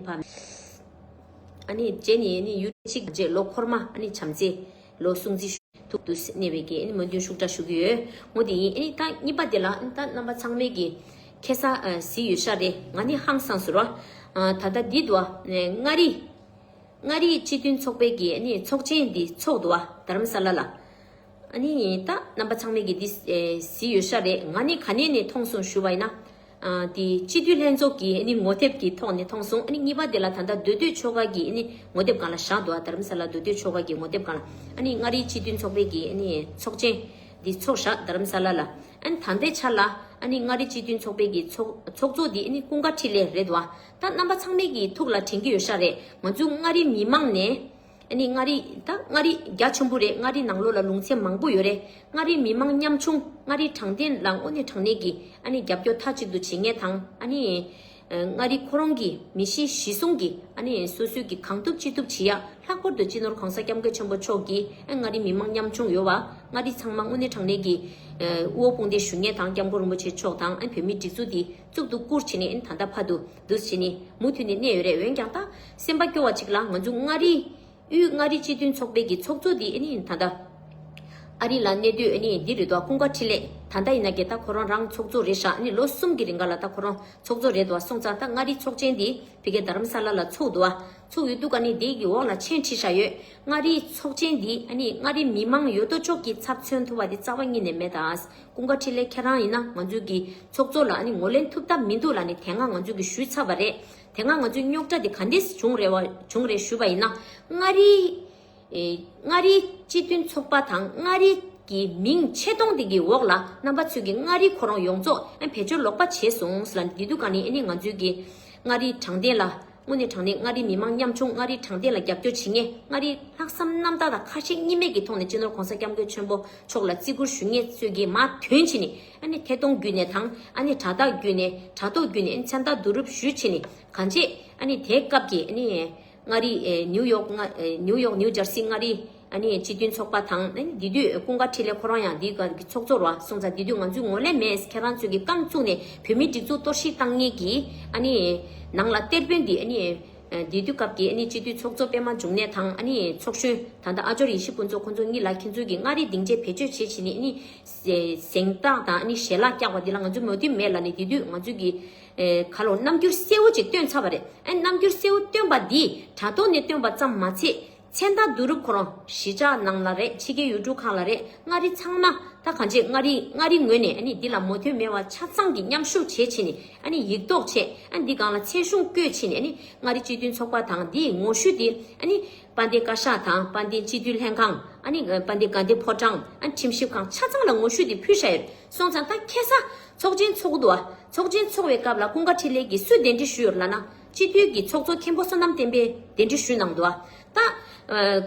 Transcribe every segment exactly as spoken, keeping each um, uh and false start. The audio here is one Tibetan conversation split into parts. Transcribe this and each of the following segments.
ཕ། ཨ་ནི་རྗེས་ནི་ཨ་ནི་ཡུལ་གཅིག་རྗེས་ལོ་འཁོར་མ་ཨ་ནི་བྱམས་བརྩེ་ལོ་སྲུང་བརྩི་ཞུ་ཐུག་ཏུ་གནས་པའི་གི་ཨ་ནི་སྨོན་འདུན་ཤུགས་དྲག་ཞུ་གི་ཡོད། ངོ་དེ་ཡིན། ཨ་ནི་ད་གཉིས་པ་དེ་ལ་ཨ་ནི་ད་རྣམ་པ་ཚང་མས་གི་ཁ་སང་གཟིགས་ཡོད་ཤག་རེད། ང་ནི་ཧང་སངས་སོང་ར། ད་ལྟ་འདི་འདུག་ཨ། མངའ་རིས་མངའ་རིས་སྤྱི་མཐུན་ཚོགས་པའི་གི་ཨ་ནི་ཚོགས་ཆེན་འདི་ཚོགས་འདུག་ཨ། རྡ་རམ་ས་ལ་ལ། ཨ་ནི་ད་རྣམ་པ་ཚང་མས་ཀྱིས་འདི་ཨེ་གཟིགས་ཡོད་ཤག་རེད། ང་ནི་ག་ནས་ནས་མཐོང་སོང་ཞུ་བ་ཡིན་ན། ཨ་དེ་སྤྱི་འཐུས་ལྷན་ཚོགས་ཀྱི་ཨ་ནི་ངོ་དེབ་ཀྱི་ཐོག་ནས་མཐོང་སོང་། ཨ་ནི་གཉིས་པ་དེ་ལ་ད་ལྟ་མདོ་སྟོད་ཆོལ་ཁ་གི་ཨ་ནི་ངོ་དེབ་སྒང་ལ་བཞག་འདུག་ཨ། རྡ་རམ་ས་ལ་མདོ་སྟོད་ཆོལ་ཁ་གི་ངོ་དེབ་སྒང་ལ། ཨ་ནི་མངའ་རིས་སྤྱི་མཐུན་ཚོགས་པའི་གི་ཨ་ནི་ཚོགས་ཆེན་འདི་ཚོགས་བཞག་རྡ་རམ་ས་ལ་ལ། ཨ་ནི་ད་ལྟའི་ཆ་ལ་ཨ་ནི་མངའ་རིས་སྤྱི་མཐུན་ཚོགས་པའི་གི་ཚོགས་ཚོགས་གཙོ་འདི་ཨ་ནི་ཀུན་དགའ་འཕྲིན་ལས་རེད་འདུག་ཨ། ད་རྣམ་པ་ཚང་མས་ཀྱི་ཐུགས་ལ་དྲན་གྱི་ཡོད་ཤག་རེད། ང་ཚོ་མངའ་རིས་མི་མང་ནས། ཨ་ནི་མངའ་རིས་ད་མངའ་རིས་རྒྱ་ཆེན་པོ་རེད། མངའ་རིས་ནང་ལོགས་ལ་ལུང་ཚན་མང་པོ་ཡོད་རེད། མངའ་རིས་མི་མང་ཉམ་ཆུང་མངའ་རིས་དྲང་བདེན་ལ་དངོས་གནས་དྲང་གནས་ཀྱི་ཨ་ནི་རྒྱབ་སྐྱོར་མཐའ་གཅིག་ཏུ་བྱེད་མཁན་དང་། ཨ་ནི་ཨ་མངའ་རིས་ཁོ་རང་གི་མི་གཤིས་གཞི་བཟུང་གི་ཨ་ནི་སོ་སོའི་གི་གང་ཐུབ་ཅི་ཐུབ་བྱེད་ཡ། ལྷག་པར་དུ་སྤྱི་ནོར་གོང་ས་སྐྱབས་མགོན་ཆེན་པོ་མཆོག་གིས་ཨ་མངའ་རིས་མི་མང་ཉམ་ཆུང་ཡོད་པ་མངའ་རིས་ཚང་མ་དངོས་གནས་དྲང་གནས་ཀྱི་ཨ་དབུ་འོག་དཔུང་སྡེ་ཞུ་མཁན་དང་སྐྱབས་མགོན་རིན་པོ་ཆེ་མཆོག་དང་ཨ་བོད་མིའི་སྒྲིག་འཛུགས་འདི་གཙུག་ཏུ་བཀུར་བྱས་ནས་ཨ་ནི་ད་ལྟ་བར་དུ་འདུག་བྱས་ནས་མུ་མཐུད་ནས་གནས་ཡོད་རེད། འོན་ཀྱང་ད་སེམས་པ་སྐྱོ་བ་ཅིག་ལ་ང་ཚོ་མངའ་རིས་དབུས་མངའ་རིས་སྤྱི་མཐུན་ཚོགས་པའི་གི་ཚོགས་གཙོ་འདི་ཨ་ནི་ད་ལྟ་ཨ་རི་ལ་གནས་སྡོད་ཨ་ནི་འདི་རེད་དོ། ཀུན་དགའ་འཕྲིན་ལས། ད་ལྟ་ཡིན་ན་གི་ད་ཁོ་རང་རང་ཚོགས་གཙོ་རེད་ཤག་ཨ་ནི་ལོ་གསུམ་གྱི་རིང་ག་ལ་ད་ཁོ་རང་ཚོགས་གཙོ་རེད་དོ། སོང་ཙང་ད་མངའ་རིས་ཚོགས་ཆེན་འདི་ཕ་གིའི་རྡ་རམ་ས་ལ་ལ་ཚོགས་འདུག་ཨ། ཚོགས་ཡོད་འདུག་ཨ་ནི་དེའི་གི་འོག་ལ་མཆན་བྲིས་བཞག་ཡོད། མངའ་རིས་ཚོགས་ཆེན་འདི་ཨ་ནི་མངའ་རིས་མི་མང་ཡོད་དོ་ཅོག་གི་ཚབ་མཚོན་ཐུབ་པ་འདི་རྩ་བ་ཉིད་ནས་མེད་ད། ཀུན་དགའ་འཕྲིན་ལས་ཁྱེད་རང་ཡིན་ན་ང་ཚོའི་གི་ཚོགས་གཙོ་ལ་ཨ་ནི་ངོས་ལེན་ཐུབ་ཐབས་མི་འདུག་ལབ་ནས་དེ་སྔ་ང་ཚོས་གི་ཞུས་ཚར་བ་རེད། དེ་སྔ་ང་ཚོའི་རྙོག་དྲ་འདི་ག་འདྲས་བྱུང་རེད་བ། བྱུང་རེད་ཞུས་པ་ཡིན་ན། མངའ་རིས་ཨེ་མངའ་རིས་སྤྱི་མཐུན་ཚོགས་པ་དང་མངའ་རིས་ཀྱི་མིང་ཆེ་མཐོང་འདི་གི་འོག་ལ་རྣམ་པ་ཚོས་ཀྱི་མངའ་རིས་ཁོ་རང་ཡོངས་རྫོགས་ཨ་བེད་སྤྱོད་ལོག་པ་བྱས་སོང་ལབ་འདི་དུས་ག་ནས་ཨ་ནི་ང་ཚོས་ཀྱི་མངའ་རིས་དྲང་བདེན་ལ་དངོས་གནས་དྲང་གནས་མངའ་རིས་མི་མང་ཉམ་ཆུང་མངའ་རིས་དྲང་བདེན་ལ་རྒྱབ་སྐྱོར་བྱེད་མཁན། མངའ་རིས་ལྷག་བསམ་རྣམ་དག་དང་ཁ་ཞེ་གཉིས་མེད་ཀྱི་ཐོག་ནས་སྤྱི་ནོར་གོང་ས་སྐྱབས་མགོན་ཆེན་པོ་མཆོག་ལ་བརྩི་བཀུར་ཞུ་མཁན་ཚོས་ཀྱི་མར་ཐོན་བྱས་ནས་ཨ་ནི་ཐད་གཏོང་བརྒྱུད་ནས་དང་ཨ་ནི་དྲ་ཐག་བརྒྱུད་ནས་དྲ་ཐོག་བརྒྱུད་ནས་ཨ་ནི་མཚན་རྟགས་བསྡུ་རུབ་ཞུས་བྱས་ནས་གང་བྱས་ཨ་ནི་དེའི་སྐབས་ཀྱི་ཨ་ནི་མངའ་རིས་ཨེ་ནིའུ་ཡོག་མངའ་ཨེ་ནིའུ་ཡོག་ནིའུ་ཇར་སི་མངའ་རིས་ཨ་ནི་སྤྱི་མཐུན་ཚོགས་པ་དང་ཨ་ནི་དེ་དུས་ཀུན་དགའ་འཕྲིན་ལས་ཁོ་རང་ཡང་འདི་ག་གི་ཚོགས་གཙོ་རེད་བ། སོང་ཙང་དེ་དུས་ང་ཚོས་ངོས་ལེན་མེད། ཁྱེད་རང་ཚོས་ཀྱི་རྐང་བཙུགས་ནས་བོད་མིའི་སྒྲིག་འཛུགས་གཏོར་བཤིག་བཏང་མཁན་གྱི་ཨ་ནི་ནང་ལ་གཏེར་དཔོན་འདི་ཨ་ནི་ཨ་དེ་དུས་སྐབས་ཀྱི་ཨ་ནི་སྤྱི་འཐུས་ཚོགས་གཙོ་པད་མ་འབྱུང་གནས་དང་ཨ་ནི་ཚོགས་གཞོན་ད་ལྟ་ཨ་ཇོར་ཡེ་ཤེས་ཕུན་ཚོགས་ཁོང་ཚོ་གཉིས་ལ་ཁྱེད་ཚོས་ཀྱི་མངའ་རིས་སྡིངས་ཆ་བེད་སྤྱོད་བྱེད་བྱས་ནས་ཨ་ནི་གཟེངས་རྟགས་དང་ཨ་ནི་ཞལ་ལག་བཀྱག་པ་འདི་ལ་ང་ཚོ་མོས་མཐུན་མེད་ལབ་ནས་དེ་དུས་ང་ཚོས་ཀྱི་ཨེ་ག་ལོ་རྣམ་འགྱུར་གསལ་བོ་ཅིག་སྟོན་ཚར་བ་རེད། ཨ་རྣམ་འགྱུར་གསལ་བོ་སྟོན་པ་འདིས་དྲ་ཐོག་ནས་སྟོན་པ་ཙམ་མ་ཚད་མཚན་རྟགས་བསྡུ་རུབ་ཁོ་རང་གཞིས་ཆགས་ནང་ལ་རེད། ཕྱི་རྒྱལ་ཡུལ་གྲུ་ཁག་ལ་རེད། མངའ་རིས་ཚང་མ་ད་གང་བྱས་མངའ་རིས་མངའ་རིས་ངོས་ནས་ཨ་ནི་འདི་ལ་མོས་མཐུན་མེད་པ་ཆ་ཚང་གི་མཉམ་ཞུགས་བྱེད་བྱས་ནས་ཨ་ནི་ཡིག་ཐོག་བྱས། ཨ་འདི་སྒང་ལ་མཚན་གཞུང་བཀོད་བྱས་ནས་ཨ་ནི་མངའ་རིས་སྤྱི་མཐུན་ཚོགས་པ་དང་འདིའི་ངོ་བཤུས་དེ་ཨ་ནི་དཔལ་ལྡན་བཀའ་ཤག་དང་དཔལ་ལྡན་སྤྱི་འཐུས་ལྷན་ཁང་། ཨ་ནི་དཔལ་ལྡན་དགའ་ལྡན་ཕོ་བྲང་། ཨ་ནི་ཁྲིམས་ཞིབ་ཁང་ཆ་ཚང་ལ་ངོ་བཤུས་དེ་ཕུལ་བཞག་ཡོད། སོང་ཙང་ད་ཁ་སང་ཚོགས་ཆེན་ཚོགས་འདུག་ཨ། ཚོགས་ཆེན་ཚོགས་པའི་སྐབས་ལ་ཀུན་དགའ་འཕྲིན་ལས་ཀྱིས་སུས་གདན་འདྲེན་ཞུས་ཡོད་ལབ་ན། སྤྱི་འཐུས་ཀྱི་ཚོགས་གཙོ་མཁན་པོ་བསོད་ནམས་བསྟན་འཕེལ་གདན་འདྲེན་ཞུས་གནང་འདུག་ཨ། ད་ཨ་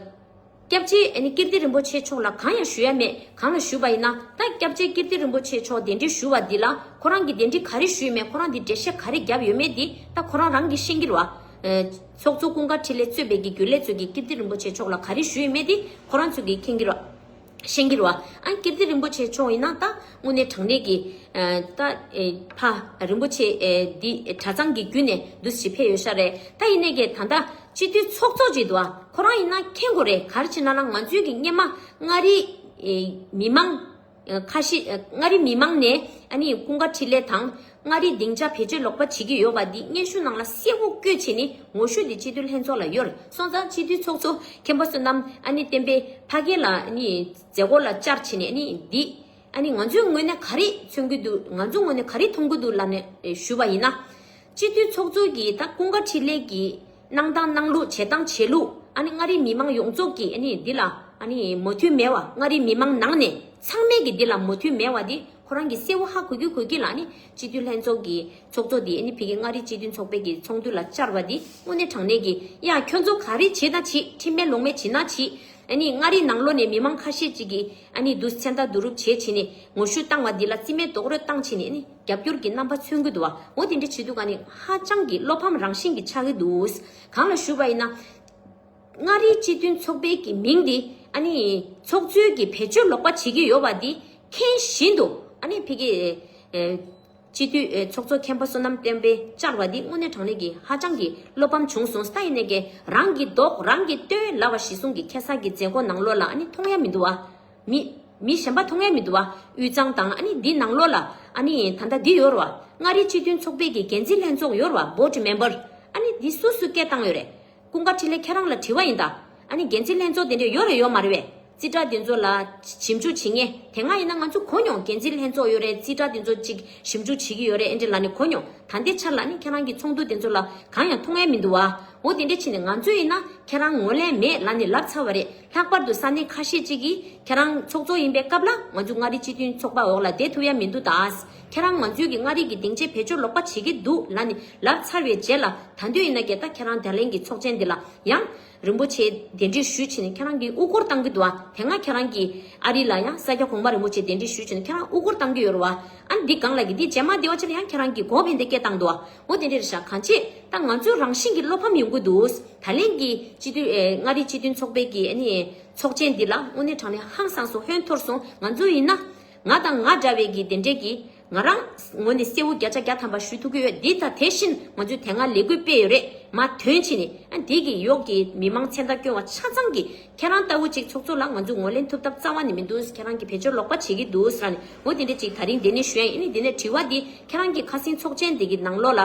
སྐྱབས་རྗེ་ཨ་ནི་ཀིརྟི་རིན་པོ་ཆེ་མཆོག་ལ་གང་ཡང་ཞུ་ཡ་མེད། གང་ལ་ཞུས་པ་ཡིན་ན། ད་སྐྱབས་རྗེ་ཀིརྟི་རིན་པོ་ཆེ་མཆོག་གདན་འདྲེན་ཞུ་བ་འདི་ལ་ཁོ་རང་གིས་གདན་འདྲེན་ག་རེ་ཞུས་མེད། ཁོ་རང་འདི་འགྲེལ་བཤད་ག་རེ་བརྒྱབ་ཡོད་མེད་འདི་ད་ཁོ་རང་རང་གིས་ཤེས་ཀྱི་རེད་བ། ཨ་ཚོགས་གཙོ་ཀུན་དགའ་འཕྲིན་ལས་གཙོས་པའི་གི་རྒྱུན་ལས་ཚོས་ཀྱིས་ཀིརྟི་རིན་པོ་ཆེ་མཆོག་ལ་ག་རེ་ཞུས་ཡོད་མེད་འདི་ཁོ་རང་ཚོས་ཀྱིས་མཁྱེན་གྱི་རེད་བ། ཤེས་ཀྱི་རེད་བ། ཨ་ཀིརྟི་རིན་པོ་ཆེ་མཆོག་ཡིན་ན་ད་དངོས་གནས་དྲང་གནས་ཀྱི་ཨ་ད་ཨེ་ཕ་རིན་པོ་ཆེ་ཨེ་འདི་གྲྭ་ཚང་གི་བརྒྱུད་ནས་འདུ་ཞིག་ཕེབས་ཡོད་ཤག་རེད། ད་ཡིན་ནའི་གི་ད་ལྟ་སྤྱི་འཐུས་ཚོགས་གཙོ་ཅིག་འདུག་ཨ། ཁོ་རང་ཡིན་ན་མཁྱེན་དགོས་རེད། ག་རེ་བྱས་ན་ལ་ང་ཚོའི་གི་སྔོན་མ་མངའ་རིས་ཨེ་མི་མང་ཁ་ཤས་མངའ་རིས་མི་མང་ནས་ཨ་ནི་ཀུན་དགའ་འཕྲིན་ལས་དང་མངའ་རིས་སྡིངས་ཆ་བེད་སྤྱོད་ལོག་པ་བྱེད་ཀྱི་ཡོད་པ་འདི་སྙན་ཞུ་ནང་ལ་གསལ་བོ་བཀོད་བྱས་ནས་ངོ་བཤུས་འདི་སྤྱི་འཐུས་ལྷན་ཚོགས་ལ་ཡོད་རེད། སོང་ཙང་སྤྱི་འཐུས་ཚོགས་གཙོ་མཁན་པོ་བསོད་ནམས་ཨ་ནི་བསྟན་པའི་ཕ་གི་ལ་ཨ་ནི་མཛད་སྒོ་ལ་བཅར་བྱས་ནས་ཨ་ནི་འདི་ཨ་ནི་ང་ཚོའི་ངོས་ནས་ག་རེ་མཚོན་གྱི་འདུག་ང་ཚོའི་ངོས་ནས་ག་རེ་མཐོང་གི་འདུག་ལབ་ནས་ཞུས་པ་ཡིན་ན། སྤྱི་འཐུས་ཚོགས་གཙོ་གིས་ད་ཀུན་དགའ་འཕྲིན་ལས་ཀྱི་གནང་སྟངས་གནང་ལུགས་བྱེད་སྟངས་བྱེད་ལུགས་ཨ་ནི་མངའ་རིས་མི་མང་ཡོངས་རྫོགས་ཀྱིས་ཨ་ནི་འདི་ལ་ཨ་ནི་མོས་མཐུན་མེད་པ། མངའ་རིས་མི་མང་ནང་ནས་ཚང་མས་ཀྱིས་འདི་ལ་མོས་མཐུན་མེད་པ་འདི་ཁོ་རང་གིས་གསལ་བོ་ཧ་གོ་གི་གོ་གི་ལ་ཨ་ནི་སྤྱི་འཐུས་ལྷན་ཚོགས་ཀྱི་ཚོགས་གཙོ་འདི་ཨ་ནི་ཕ་གི་མངའ་རིས་སྤྱི་མཐུན་ཚོགས་པའི་གི་ཚོགས་འདུ་ལ་བཅར་བ་འདི་དངོས་གནས་དྲང་གནས་ཀྱི་ཡ་ཁྱོད་ཚོ་ག་རེ་བྱེད་ན་བྱེད། ཁྲིམས་མེད་ལུགས་མེད་བྱེད་ན་བྱེད། ཨ་ནི་མངའ་རིས་ནང་ལོགས་ནས་མི་མང་ཁ་ཤས་ཅིག་གིས་ཨ་ནི་འདུ་མཚན་རྟགས་བསྡུ་རུབ་བྱས་བྱས་ནས་ངོ་བཤུས་བཏང་བ་འདི་ལ་རྩིས་མེད་རྡོག་རོལ་བཏང་བྱས་ནས་ཨ་ནི་རྒྱབ་སྐྱོར་གྱི་རྣམ་པ་མཚོན་གྱི་འདུག་བ། འོ་དེ་འདྲ་བྱེད་དུས་ཀ་ནི་ཧ་ཅང་གི་བློ་ཕམ་རང་བཞིན་གྱི་ཆགས་ཀྱི་འདུག་གང་ལ་ཞུས་པ་ཡིན་ན། མངའ་རིས་སྤྱི་མཐུན་ཚོགས་པའི་གི་མིང་འདི་ཨ་ནི་ཚོགས་གཙོའི་གི་བེད་སྤྱོད་ལོག་པ་བྱེད་ཀྱི་ཡོད་པ་འདི་མཁྱེན་བཞིན་དུ་ཨ་ནི་ཕ་གི་ཨེ། སྤྱི་འཐུས་ཨེ་ཚོགས་གཙོ་མཁན་པོ་བསོད་ནམས་བསྟན་འཕེལ་བཅར་བ་འདི་དངོས་གནས་དྲང་གནས་ཀྱི་ཧ་ཅང་གི་བློ་ཕམ་བྱུང་སོང་། ད་ཡིན་ནའི་ཀྱེ་རང་གི་མདོག་རང་གིས་སྟོན་ལབ་པ་གཞི་བཟུང་གི་ཁ་སང་གི་མཛད་སྒོ་ནང་ལོགས་ལ་ཨ་ནི་མཐོང་ཡ་མི་འདུག་བ། མི་མི་གཞན་པ་མཐོང་ཡ་མི་འདུག་བ། དབུས་གཙང་དང་ཨ་ནི་འདི་ནང་ལོགས་ལ་ཨ་ནི་ད་ལྟ་འདི་ཡོད་རེད་བ། མངའ་རིས་སྤྱི་མཐུན་ཚོགས་པའི་གི་འགན་འཛིན་ལྷན་ཚོགས་ཡོད་རེད་བ། Board member ཨ་ནི་འདི་སུ་སུ་སྐད་བཏང་ཡོད་རེད། ཀུན་དགའ་འཕྲིན་ལས་ཁྱེད་རང་ལ་དྲི་བ་ཡིན་ད། ཨ་ནི་འགན་འཛིན་ལྷན་ཚོགས་དེ་འདྲ་ཡོད་རེད་ཡོད་མ་རེད་བས། རྩིས་ཁྲ་དེ་ཚོ་ལ་ཞིབ་འཇུག་བྱེད་མཁན་དེ་སྔ་ཡིན་ན་ང་ཚོ་གོ་མྱོང་། འགན་འཛིན་ལྷན་ཚོགས་ཡོད་རེད། རྩིས་ཁྲ་དེ་ཚོ་ཅིག་ཞིབ་འཇུག་བྱེད་ཀྱི་ཡོད་རེད་ཨེ་འདྲ་ལབ་ནས་གོ་མྱོང་། ད་ལྟའི་ཆར་ལ་ནི་ཁྱེད་རང་གི་ཚོགས་འདུ་དེ་ཚོ་ལ་གང་ཡང་མཐོང་ཡ་མི་འདུག་བ། འོ་དེ་འདྲ་བྱས་ནས་ང་ཚོ་ཡིན་ན་ཁྱེད་རང་ངོས་ལེན་མེད་ལབ་ནས་ལབ་ཚར་བ་རེད། ལྷག་པར་དུ་ས་གནས་ཁ་ཤས་ཅིག་གིས་ཁྱེད་རང་ཚོགས་གཙོ་ཡིན་པའི་སྐབས་ལ་ང་ཚོ་མངའ་རིས་སྤྱི་མཐུན་ཚོགས་པ་འོག་ལ་བསྡད་ཐུབ་ཡ་མི་འདུག་ད། ཁྱེད་རང་ང་ཚོའི་གི་མངའ་རིས་ཀྱི་སྡིངས་ཆའི་བེད་སྤྱོད་ལོག་པ་བྱེད་ཀྱི་འདུག་ལབ་ནས་ལབ་ཚར་བའི་རྗེས་ལ་ད་དུང་ཡིན་ན་ཀྱེ་ད་ཁྱེད་རང་བརྡ་ལན་གྱི་ཚོགས་ཆེན་འདི་ལ་ཡང་རིན་པོ་ཆེ་གདན་འདྲེན་ཞུས་བྱས་ནས་ཁྱེད་རང་གིས་དབུ་སྐོར་བཏང་གི་འདུག་བ། དེ་སྔ་ཁྱེད་རང་གིས་ཨ་རི་ལ་ཡང་ས་སྐྱ་གོང་མ་རིན་པོ་ཆེ་གདན་འདྲེན་ཞུས་བྱས་ནས་ཁྱེད་རང་དབུ་སྐོར་བཏང་གི་ཡོད་རེད་བ། ཨ་ནི་འདི་སྒང་ལ་གི་འདི་རྗེས་མ་འདི་བ་ཆེ་ལ་ཡང་ཁྱེད་རང་གིས་གོ་བས་འདི་སྐད་བཏང་འདུག་བ། འོ་དེ་འདྲ་རེད་ཤག་གང་ཅི་ད་ང་ཚོའི་རང་བཞིན་གྱི་བློ་ཕམ་ཡོང་གི་འདུག་ད་ལན་གྱི་སྤྱི་འཐུས་ཨེ་མངའ་རིས་སྤྱི་མཐུན་ཚོགས་པའི་གི་ཨ་ནི་ཚོགས་ཆེན་འདི་ལ་དངོས་གནས་དྲང་གནས་ཧང་སངས་སོང་། ཧོན་འཐོར་སོང་། ང་ཚོ་ཡིན་ན་ང་དང་ང་འདྲ་བའི་གི་དེ་འདྲས་ཀྱི་ང་རང་ངོས་ནས་གསལ་བོ་བརྒྱ་ཆ་བརྒྱ་ཐམ་པ་ཞུ་ཐུབ་ཀྱི་ཡོད། འདི་ད་དེ་བཞིན་ང་ཚོས་དེ་སྔ་ལས་འགུལ་སྤེལ་ཡོད་རེད། མ་ཐོན་ཕྱིན་ནས་ཨ་འདི་གི་གཡོག་གི་མི་མང་མཚན་རྟགས་སྐྱོན་བ་ཆ་ཚང་གི་ཁྱེད་རང་ལྟ་བུ་ཅིག་ཚོགས་གཙོ་ལ་ང་ཚོས་ངོས་ལེན་ཐུབ་ཐབས་རྩ་བ་ནས་མི་འདུག་ཁྱེད་རང་གི་བེད་སྤྱོད་ལོག་པ་བྱེད་ཀྱི་འདུག་ཟེར་ནས་འོ་དེ་འདྲ་ཅིག་ད་རིང་འདི་ནས་ཞུ་ཡ་ཡིན། ཨ་ནི་འདི་ནས་དྲི་བ་འདི་ཁྱེད་རང་གི་ཁ་སང་ཚོགས་ཆེན་འདི་གི་ནང་ལོགས་ལ་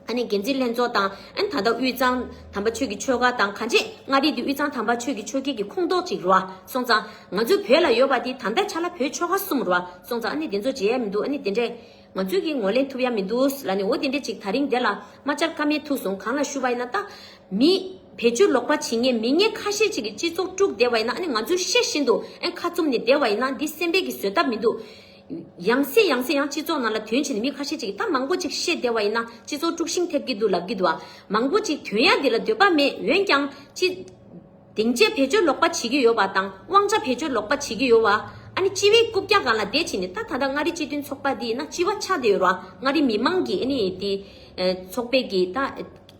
ཨ་ནི་འགན་འཛིན་ལྷན་ཚོགས་དང་ཨ་ནི་ད་ལྟ་དབུས་གཙང་དམ་པ་ཆོས་ཀྱི་ཆོལ་ཁ་དང་གང་ཅི་མངའ་རིས་འདི་དབུས་གཙང་དམ་པ་ཆོས་ཀྱི་ཆོལ་ཁའི་གི་ཁོངས་གཏོགས་ཅིག་རེད་བ། སོང་ཙང་ང་ཚོའི་བོད་ལ་ཡོད་པ་འདི་ད་ལྟའི་ཆ་ལ་བོད་ཆོལ་ཁ་གསུམ་རེད་བ། སོང་ཙང་ཨ་ནི་འདི་ཚོ་བརྗེད་ཡ་མི་འདུག་ཨ་ནི་འདི་འདྲས། ང་ཚོས་ཀྱིས་ངོས་ལེན་ཐུབ་ཡ་མི་འདུག་ལབ་ནས་འོ་དེ་འདྲས་ཅིག་ད་རིང་འདི་ལ་མ་བཅར་ཀ་མེད་ཐུག་སོང་། གང་ལ་ཞུ་བ་ཡིན་ན་ད་མི་བེད་སྤྱོད་ལོག་པ་བྱེད་མཁན་མི་ངན་ཁ་ཤས་ཅིག་གིས་སྤྱི་ཚོགས་དཀྲུགས་བསྡད་པ་ཡིན་ན་ཨ་ནི་ང་ཚོས་ཤེས་བཞིན་དུ་ཨ་ཁ་བཙུམ་ནས་བསྡད་པ་ཡིན་ན་འདི་སེམས་པའི་གི་བཟོད་ཐབས་མི་འདུག་ཡང་སེ་ཡང་སེ་ཡང་སྤྱི་ཚོགས་ནང་ལ་ཐོན་ཕྱིན་ནས་མི་ཁ་ཤས་ཅིག་གིས་ད་མང་པོ་ཅིག་བཤད་བསྡད་པ་ཡིན་ན་སྤྱི་ཚོགས་དཀྲུག་ཤིང་ཐེབས་ཀྱི་འདུག་ལབ་ཀྱི་འདུག་ཨ། མང་པོ་ཅིག་ཐོན་ཡ་འདི་ལ་འདོད་པ་མེད། འོན་ཀྱང་སྤྱི་སྡིངས་ཆའི་བེད་སྤྱོད་ལོག་པ་བྱེད་ཀྱི་ཡོད་པ་དང་དབང་ཆ་བེད་སྤྱོད་ལོག་པ་བྱེད་ཀྱི་ཡོད་པ། ཨ་ནི་སྤྱི་བའི་རྐུབ་བཀྱག་སྒང་ལ་བསྡད་ཕྱིན་ནས་ད་ད་ལྟ་མངའ་རིས་སྤྱི་མཐུན་ཚོགས་པ་འདི་ཡིན་ན་སྤྱི་བ་ཆགས་བསྡད་ཡོད་རེད་བ། མངའ་རིས་མི་མང་གི་ཨ་ནི་དེ་ཚོགས་པའི་གི་ད་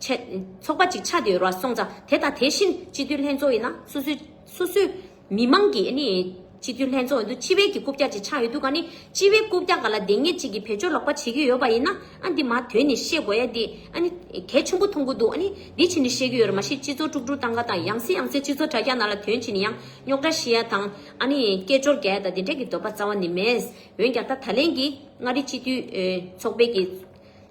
ཆེ་ཚོགས་པ་ཅིག་ཆགས་བསྡད་ཡོད་རེད་བ། སོང་ཙང་དེ་དང་དེ་བཞིན་སྤྱི་འཐུས་ལྷན་ཚོགས་ཡིན་ན་སོ་སོའི་སོ་སོའི་མི་མང་གི་ཨ་ནི་སྤྱི་འཐུས་ལྷན་ཚོགས་ཡིན་དུས་སྤྱི་བའི་གི་རྐུབ་བཀྱག་ཅིག་ཆགས་ཡོད་དུས་ག་ནི་སྤྱི་བའི་རྐུབ་བཀྱག་སྒང་ལ་བསྡད་མཁན་ཅིག་གིས་བེད་སྤྱོད་ལོག་པ་བྱེད་ཀྱི་ཡོད་པ་ཡིན་ན་ཨ་འདི་མ་ཐོན་ནས་བཤད་དགོས་ཡ་འདི་ཨ་ནི་གལ་ཆེན་པོ་མཐོང་གི་འདུག་ཨ་ནི་འདི་ཕྱིན་ནས་བཤད་ཀྱི་ཡོད་རེད། མ་གཞི་སྤྱི་ཚོགས་དཀྲུག་དཀྲུག་བཏང་ག་དང་ཡང་སེ་ཡང་སེ་སྤྱི་ཚོགས་དྲ་རྒྱ་ནང་ལ་ཐོན་ཕྱིན་ནས་ཡང་རྙོག་དྲ་བཤད་ཡ་དང་ཨ་ནི་སྐད་ཅོར་རྒྱག་ཡ་དང་དེ་འདྲས་ཀྱི་འདོད་པ་རྩ་བ་ནས་མེད། འོན་ཀྱང་ད་ད་ལན་གྱི་མངའ་རིས་སྤྱི་འཐུས་ཚོགས་པའི་གི་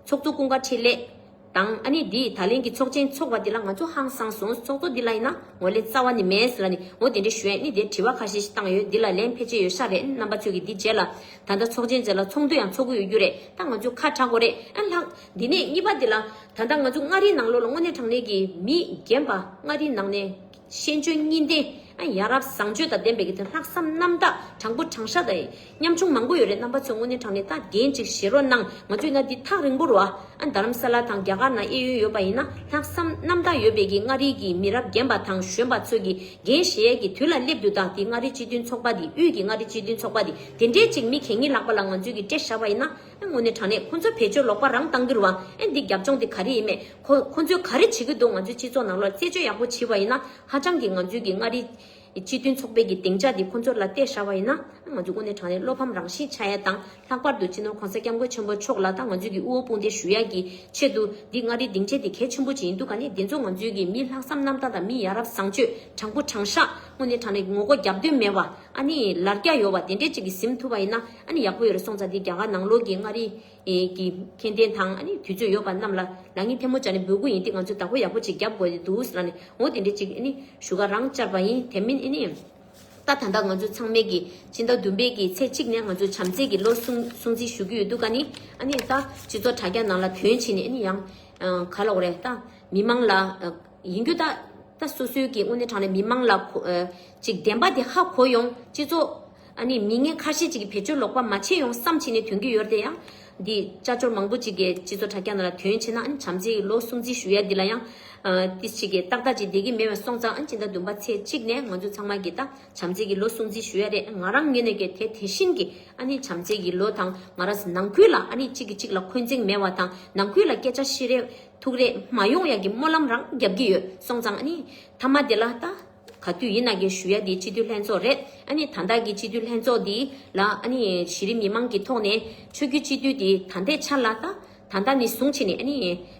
ཚོགས་གཙོ་ཀུན་དགའ་འཕྲིན་ལས་དང་ཨ་ནི་འདི་ད་ལན་གྱི་ཚོགས་ཆེན་ཚོགས་པ་འདི་ལ་ང་ཚོ་ཧང་སངས་སོང་། ཚོགས་གཙོ་འདི་ལ་ཡིན་ན་ངོས་ལེན་རྩ་བ་ནས་མེད་ཟེར་ལ་ནི་འོ་དེ་འདྲ་ཞུ་ཡས་ནི་དེ་དྲི་བ་ཁ་ཤས་ཤིག་བཏང་ཡོད། འདི་ལ་ལན་ཕལ་ཆེར་ཡོད་ཤག་རེད། རྣམ་པ་ཚོས་ཀྱི་འདི་རྗེས་ལ་ད་ལྟ་ཚོགས་ཆེན་རྗེས་ལ་ཚོགས་འདུ་ཡང་ཚོགས་ཀྱི་ཡོད་རྒྱུ་རེད། ད་ང་ཚོ་ཁ་གྲག་དགོས་རེད། ཨ་ལྷག་འདི་ནས་གཉིས་པ་འདི་ལ་ད་ལྟ་ང་ཚོ་མངའ་རིས་ནང་ལོགས་ལ་དངོས་གནས་དྲང་གནས་ཀྱི་མི་རྒན་པ་མངའ་རིས་ནང་ནས་ཤེས་འཇོན་གཉིས་ལྡན་ཨ་ཡ་རབས་བཟང་སྤྱོད་དང་ལྡན་པའི་གི་དེ་ལྷག་བསམ་རྣམ་དག་དྲང་པོ་དྲང་ཤ་དང་ཉམ་ཆུང་མང་པོ་ཡོད་རེད། རྣམ་པ་ཚོས་དངོས་གནས་དྲང་གནས་ད་འགན་ཅིག་བཞེས་རོགས་གནང་། ང་ཚོས་ན་འདི་ཐག་རིང་པོ་རེད་བ། ཨ་རྡ་རམ་ས་ལ་དང་རྒྱ་གར་ནང་གཡས་གཡོན་ཡོད་པ་ཡིན་ན་ལྷག་བསམ་རྣམ་དག་ཡོད་པའི་གི་མངའ་རིས་ཀྱི་མི་རབས་རྒན་པ་དང་གཞོན་པ་ཚོས་ཀྱི་འགན་བཞེས་ཡས་ཀྱི་དུས་ལ་སླེབས་འདུག་ད་འདི་མངའ་རིས་སྤྱི་མཐུན་ཚོགས་པ་འདི་དབུས་ཀྱི་མངའ་རིས་སྤྱི་མཐུན་ཚོགས་པ་འདི་དེ་འདྲའི་ཅིག་མི་གད་སྙིགས་ལག་པ་ལ་ང་ཚོས་ཀྱི་སྤྲད་བཞག་པ་ཡིན་ན་ཨ་དངོས་གནས་དྲང་གནས་ཁོ་ཚོ་བེད་སྤྱོད་ལོག་པ་རང་བཏང་གི་རེད་བ། ཨ་འདི་རྒྱབ་ལྗོངས་འདི་ག་རེ་ཡིན་མེད་ཁོ་ཁོ་ཚོས་ག་རེ་བྱེད་ཀྱི་འདུག་ང་ཚོའི་སྤྱི་ཚོགས་ནང་ལོགས་རྩད་གཅོད་ཡག་པོ་བྱས་པ་ཡིན་ན་ཧ་ཅང་གི་ང་ཚོས་ཀྱི་མངའ་རིས་སྤྱི་མཐུན་ཚོགས་པའི་གི་སྡིངས་ཆ་འདི་ཁོ་ཚོ་ལ་གཏད་བཞག་པ་ཡིན་ན་ང་ཚོ་དངོས་གནས་དྲང་གནས་བློ་ཕམ་རང་བཞིན་ཆགས་ཡ་དང་། ལྷག་པར་དུ་སྤྱི་ནོར་གོང་ས་སྐྱབས་མགོན་ཆེན་པོ་མཆོག་ལ་དང་ང་ཚོས་ཀྱི་དབུ་བོ་དཔུང་སྡེ་ཞུ་ཡ་གི་ཆེད་དུ་འདི་མངའ་རིས་སྡིངས་ཆ་འདི་གལ་ཆེན་པོ་ཅིག་ཡིན་འདུག་ག་ནི་འདི་ཚོ་ང་ཚོས་ཀྱི་མི་ལྷག་བསམ་རྣམ་དག་དང་མི་ཡ་རབས་བཟང་སྤྱོད་དྲང་པོ་དྲང་ཤག་དངོས་གནས་དྲང་གནས་ངོ་རྒོལ་རྒྱབ་འདོད་མེད་པ་ཨ་ནི་ལར་རྒྱ་ཡོད་པ་དེ་འདྲས་ཅིག་གི་ཟིན་ཐུབ་པ་ཡིན་ན་ཨ་ནི་ཡག་པོ་ཡོད་རེད། སོང་ཙང་འདི་རྒྱ་གར་ནང་ལོགས་ཀྱི་མངའ་རིས་ཀྱི་མཁྱེན་ལྡན་དང་ཨ་ནི་དུས་ཚོད་ཡོད་པ་རྣམས་ལ་ལག་གཉིས་ཐལ་མོ་སྦྱར་ནས་འབོད་སྐུལ་ཡིན་ཏེ་ང་ཚོས་བདག་པོ་ཡག་པོ་ཅིག་རྒྱབ་དགོས་ཏེ་འདུག་ཟེར་ནས་འོ་དེ་འདྲས་ཅིག་ཨ་ནི་ཞུ་ག་རང་བཅར་བ་ཡིན། དེ་མིན་ཨ་ནི། ད་ད་ལྟ་ང་ཚོ་ཚང་མས་ཀྱི་སྤྱི་ཟླ་བདུན་པའི་གི་ཚེས་གཅིག་ནས་ང་ཚོ་བྱམས་བརྩེ་གི་ལོ་སྲུང་སྲུང་བརྩི་ཞུ་གི་ཡོད་འདུག་ག་ནི་ཨ་ནི་ད་སྤྱི་ཚོགས་དྲ་རྒྱ་ནང་ལ་ཐོན་ཕྱིན་ནས་ཨ་ནི་ཡང་ག་ལབ་དགོས་རེད། ད་མི་མང་ལ་ཡིན་རྒྱུ་ད་ད་སོ་སོའི་གི་དངོས་གནས་དྲང་གནས་མི་མང་ལ་གོ་ཅིག་བདེན་པ་དེ་ཧ་གོ་ཡོང་། སྤྱི་ཚོགས་ཨ་ནི་མི་ངན་ཁ་ཤས་ཅིག་གི་བེད་སྤྱོད་ལོག་པ་མ་བྱེད་ཡོང་བསམ་བྱས་ནས་ཐོན་གི་ཡོད་རེད་དེ། ཡང་འདི་ཅ་ཅོར་མང་པོ་ཅིག་གི་སྤྱི་ཚོགས་དྲ་རྒྱ་ནང་ལ་ཐོན་ཕྱིན་ན་ཨ་ནི་བྱམས་བརྩེ་གི་ལོ་སྲུང་བརྩི་ཞུ་ཡ་འདི་ལ་ཡང་ཏིས་ཅིག་གི་ཏག་ཏག་ཅིག་བསྡད་ཀྱི་མེད་པ་སོང་ཙང་ཨ་ནི་སྤྱི་ཟླ་བདུན་པ་ཚེས་གཅིག་ནས་ང་ཚོ་ཚང་མ་གི་ད། བྱམས་བརྩེ་གི་ལོ་སྲུང་བརྩི་ཞུ་ཡ་རེད། ང་རང་ངོས་ནས་ཀྱི་དེ་དེ་བཞིན་གྱི་ཨ་ནི་བྱམས་བརྩེ་གི་ལོ་དང་ང་རང་ནང་ཁུལ་ལ་ཨ་ནི་གཅིག་གིས་གཅིག་ལ་འཁོན་འཛིན་མེད་པ་དང་ནང་ཁུལ་ལ་སྐད་ཆ་བཤད་རེས་ཐུག་རེས་མ་ཡོང་ཡ་གི་སྨོན་ལམ་རང་རྒྱབ་ཀྱི་ཡོད། སོང་ཙང་ཨ་ནི་མཐའ་མ་དེ་ལ་ད་ ག་དུས་ཡིན་ན་གི་ཞུ་ཡ་དེ་སྤྱི་འཐུས་ལྷན་ཚོགས་རེད། ཨ་ནི་ད་ལྟ་གི་སྤྱི་འཐུས་ལྷན་ཚོགས་དེ་ལ་ཨ་ནི་གཞི་རིམ་མི་མང་གི་ཐོག་ནས་ཆོས་བརྒྱུད་སྤྱི་འཐུས་དེ་ད་ལྟའི་ཆར་ལ་ད་ད་ལྟ་ནས་བཟུང་བྱས་ནས་ཨ་ནི་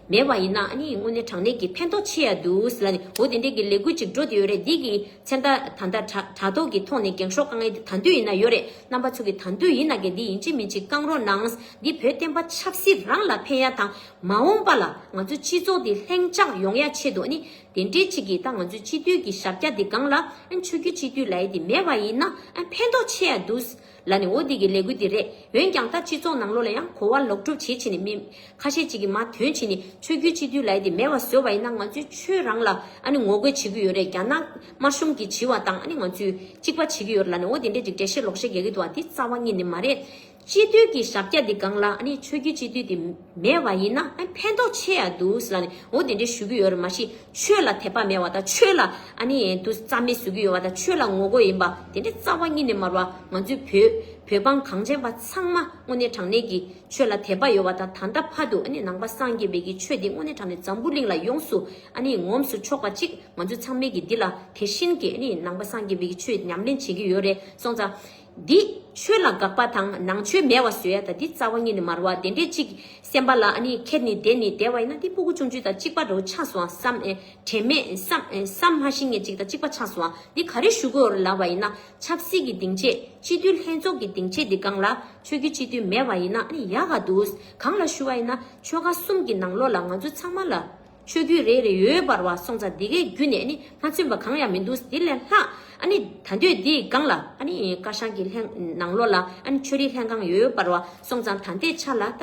མེད་པ་ཡིན་ན་ཨ་ནི་དངོས་གནས་དྲང་གནས་ཀྱི་ཕན་ཐོགས་ཆེ་ཡ་འདུག་ཟེར་ལ་ནི་འོ་དེ་འདྲས་ཀྱི་ལས་འགུལ་ཅིག་འགྲོ་བསྡད་ཡོད་རེད། འདི་གི་མཚན་རྟགས་ད་ལྟ་དྲ་དྲ་ཐོག་གི་ཐོག་ནས་འགེངས་ཤོག་བཀང་ཡ་དེ་ད་དུས་ཡིན་ན་ཡོད་རེད། རྣམ་པ་ཚོ་གི་ད་དུས་ཡིན་ན་གི་འདི་ཡིན་གཅིག་མིན་གཅིག་བཀང་རོགས་གནང་། འདི་བོད་བསྟན་པ་ཆབ་སྲིད་རང་ལ་ཕན་ཡ་དང་མ་འོངས་པ་ལ་ང་ཚོའི་སྤྱི་ཚོགས་འདི་ལྷིང་འཇགས་ཡོང་ཡ་ཆེད་དུ་ཨ་ནི་དེ་འདྲའི་ཅིག་གིས་ད་ང་ཚོའི་སྤྱི་འཐུས་ཀྱི་ཞབས་བཀྱག་འདི་སྒང་ལ་ཨ་ཆོས་བརྒྱུད་སྤྱི་འཐུས་ལབ་ཡ་འདི་མེད་པ་ཡིན་ན་ཨ་ཕན་ཐོགས་ཆེ་ཡ་འདུག་ལ་ནི་འོ་འདི་གི་ལས་འགུལ་འདི་རེད། འོན་ཀྱང་ད་སྤྱི་ཚོགས་ནང་ལོགས་ལ་ཡང་གོ་བ་ལོག་སྒྲུབ་བྱེད་བྱེད་ནི་མི་ཁ་ཤས་ཅིག་གིས་མ་དོན་བྱེད་ནི་ཆོས་བརྒྱུད་སྤྱི་འཐུས་ལབ་ཡ་འདི་མེད་པ་བཟོས་པ་ཡིན་ན་ང་ཚོའི་ཆོས་རང་ལ་ཨ་ནི་ངོ་རྒོལ་བྱེད་ཀྱི་ཡོད་རེད། རྒྱ་ནག་དམར་གཞུང་གིས་བྱེད་པ་དང་ཨ་ནི་ང་ཚོས་གཅིག་པ་བྱེད་ཀྱི་ཡོད་རེད་ལ་ནི་འོ་དེ་འདྲའི་ཅིག་འགྲེལ་བཤད་ལོག་བཤད་རྒྱག་གི་འདུག་བ། འདི་རྩ་བ་ཉིད་ནས་མ་རེད། སྤྱི་འཐུས་ཀྱི་ཞབས་བཀྱག་འདི་སྒང་ལ་ཨ་ནི་ཆོས་བརྒྱུད་སྤྱི་འཐུས་འདི་མེད་པ་ཡིན་ན་ཨ་ཕན་ཐོགས་ཆེ་ཡ་འདུག་ཟེར་ལ་ནི་འོ་དེ་འདྲའི་ཞུ་གི་ཡོད་རེད། མ་གཞི་ཆོས་ལ་དད་པ་མེད་པ་དང་ཆོས་ལ་ཨ་ནི་འདུ་རྩ་མེད་བཟོ་གི་ཡོད་པ་དང་ཆོས་ལ་ངོ་རྒོལ་ཡིན་པ་དེ་འདྲའི་རྩ་བ་ཉིད་ནས་མ་རེད་བ། ང་ཚོའི་བོད་བོད་འབངས་གངས་ཅན་པ་ཚང་མ་དངོས་གནས་དྲང་གནས་ཀྱི་ཆོས་ལ་དད་པ་ཡོད་པ་དང་ད་ལྟ་བར་དུ་ཨ་ནི་ནང་པ་སངས་རྒྱས་པའི་གི་ཆོས་འདི་དངོས་གནས་དྲང་གནས་འཛམ་བུ་གླིང་ལ་ཡོངས་སུ་ཨ་ནི་ངོམས་སུ་ཆོག་པ་ཅིག་ང་ཚོ་ཚང་མས་ཀྱི་འདི་ལ་དེ་བཞིན་གྱི་ཨ་ནི་ནང་པ་སངས་རྒྱས་པའི་གི་ཆོས་ཉམས་ལེན་བྱེད་ཀྱི་ཡོད་རེད། སོང་ཙང་འདི་ཆོས་ལ་དགག་པ་དང་ནང་ཆོས་མེད་པ་བཟོ་ཡ་ད་འདི་རྩ་བ་ཉིད་ནས་མ་རེད་བ། དེ་འདྲས་ཅིག་སེམས་པ་ལ་ཨ་ནི་ཁྱེར་ནས་བསྡད་ནས་བསྡད་པ་ཡིན་ན་འདི་སྤུ་གུ་ཆུང་ཆུང་དང་གཅིག་པ་འདྲ་བོ་ཆགས་སོང་བསམ། ཨེ་དྲན་མེད་བསམ་ཨེ་བསམ་མ་ཤེས་མཁན་ཅིག་དང་གཅིག་པ་ཆགས་སོང་བ། འདི་ག་རེ་ཞུ་དགོས་རེད་ལབ་པ་ཡིན་ན་ཆབ་སྲིད་ཀྱི་སྡིངས་ཆས་སྤྱི་འཐུས་ལྷན་ཚོགས་ཀྱི་སྡིངས་ཆས་འདི་སྒང་ལ་ཆོས་བརྒྱུད་སྤྱི་འཐུས་མེད་པ་ཡིན་ན་ཨ་ནི་ཡག་ག་འདུག་གང་ལ་ཞུ་བ་ཡིན་ན་ཆོལ་ཁ་གསུམ་གྱི་ནང་ལོགས་ལ་ང་ཚོ་ཚང་མ་ལ་ཆོས་བརྒྱུད་རེ་རེ་ཡོད་པ་རེད་བ། སོང་ཙང་འདི་གའི་བརྒྱུད་ནས་ཨ་ནི་མ་མཚོན་པ་གང་ཡང་མི་འདུག་དེ་ལས་ལྷག་ཨ་ནི་ད་འདོད་འདིའི་སྒང་ལ་ཨ་ནི་བཀའ་ཤག་གི་ལྷན་ནང་ལོགས་ལ་ཨ་ནི་ཆོས་རིག་ལྷན་ཁང་ཡོད་པ་རེད་བ། སོང་ཙང་ད་ལྟའི་ཆ་ལ་ད་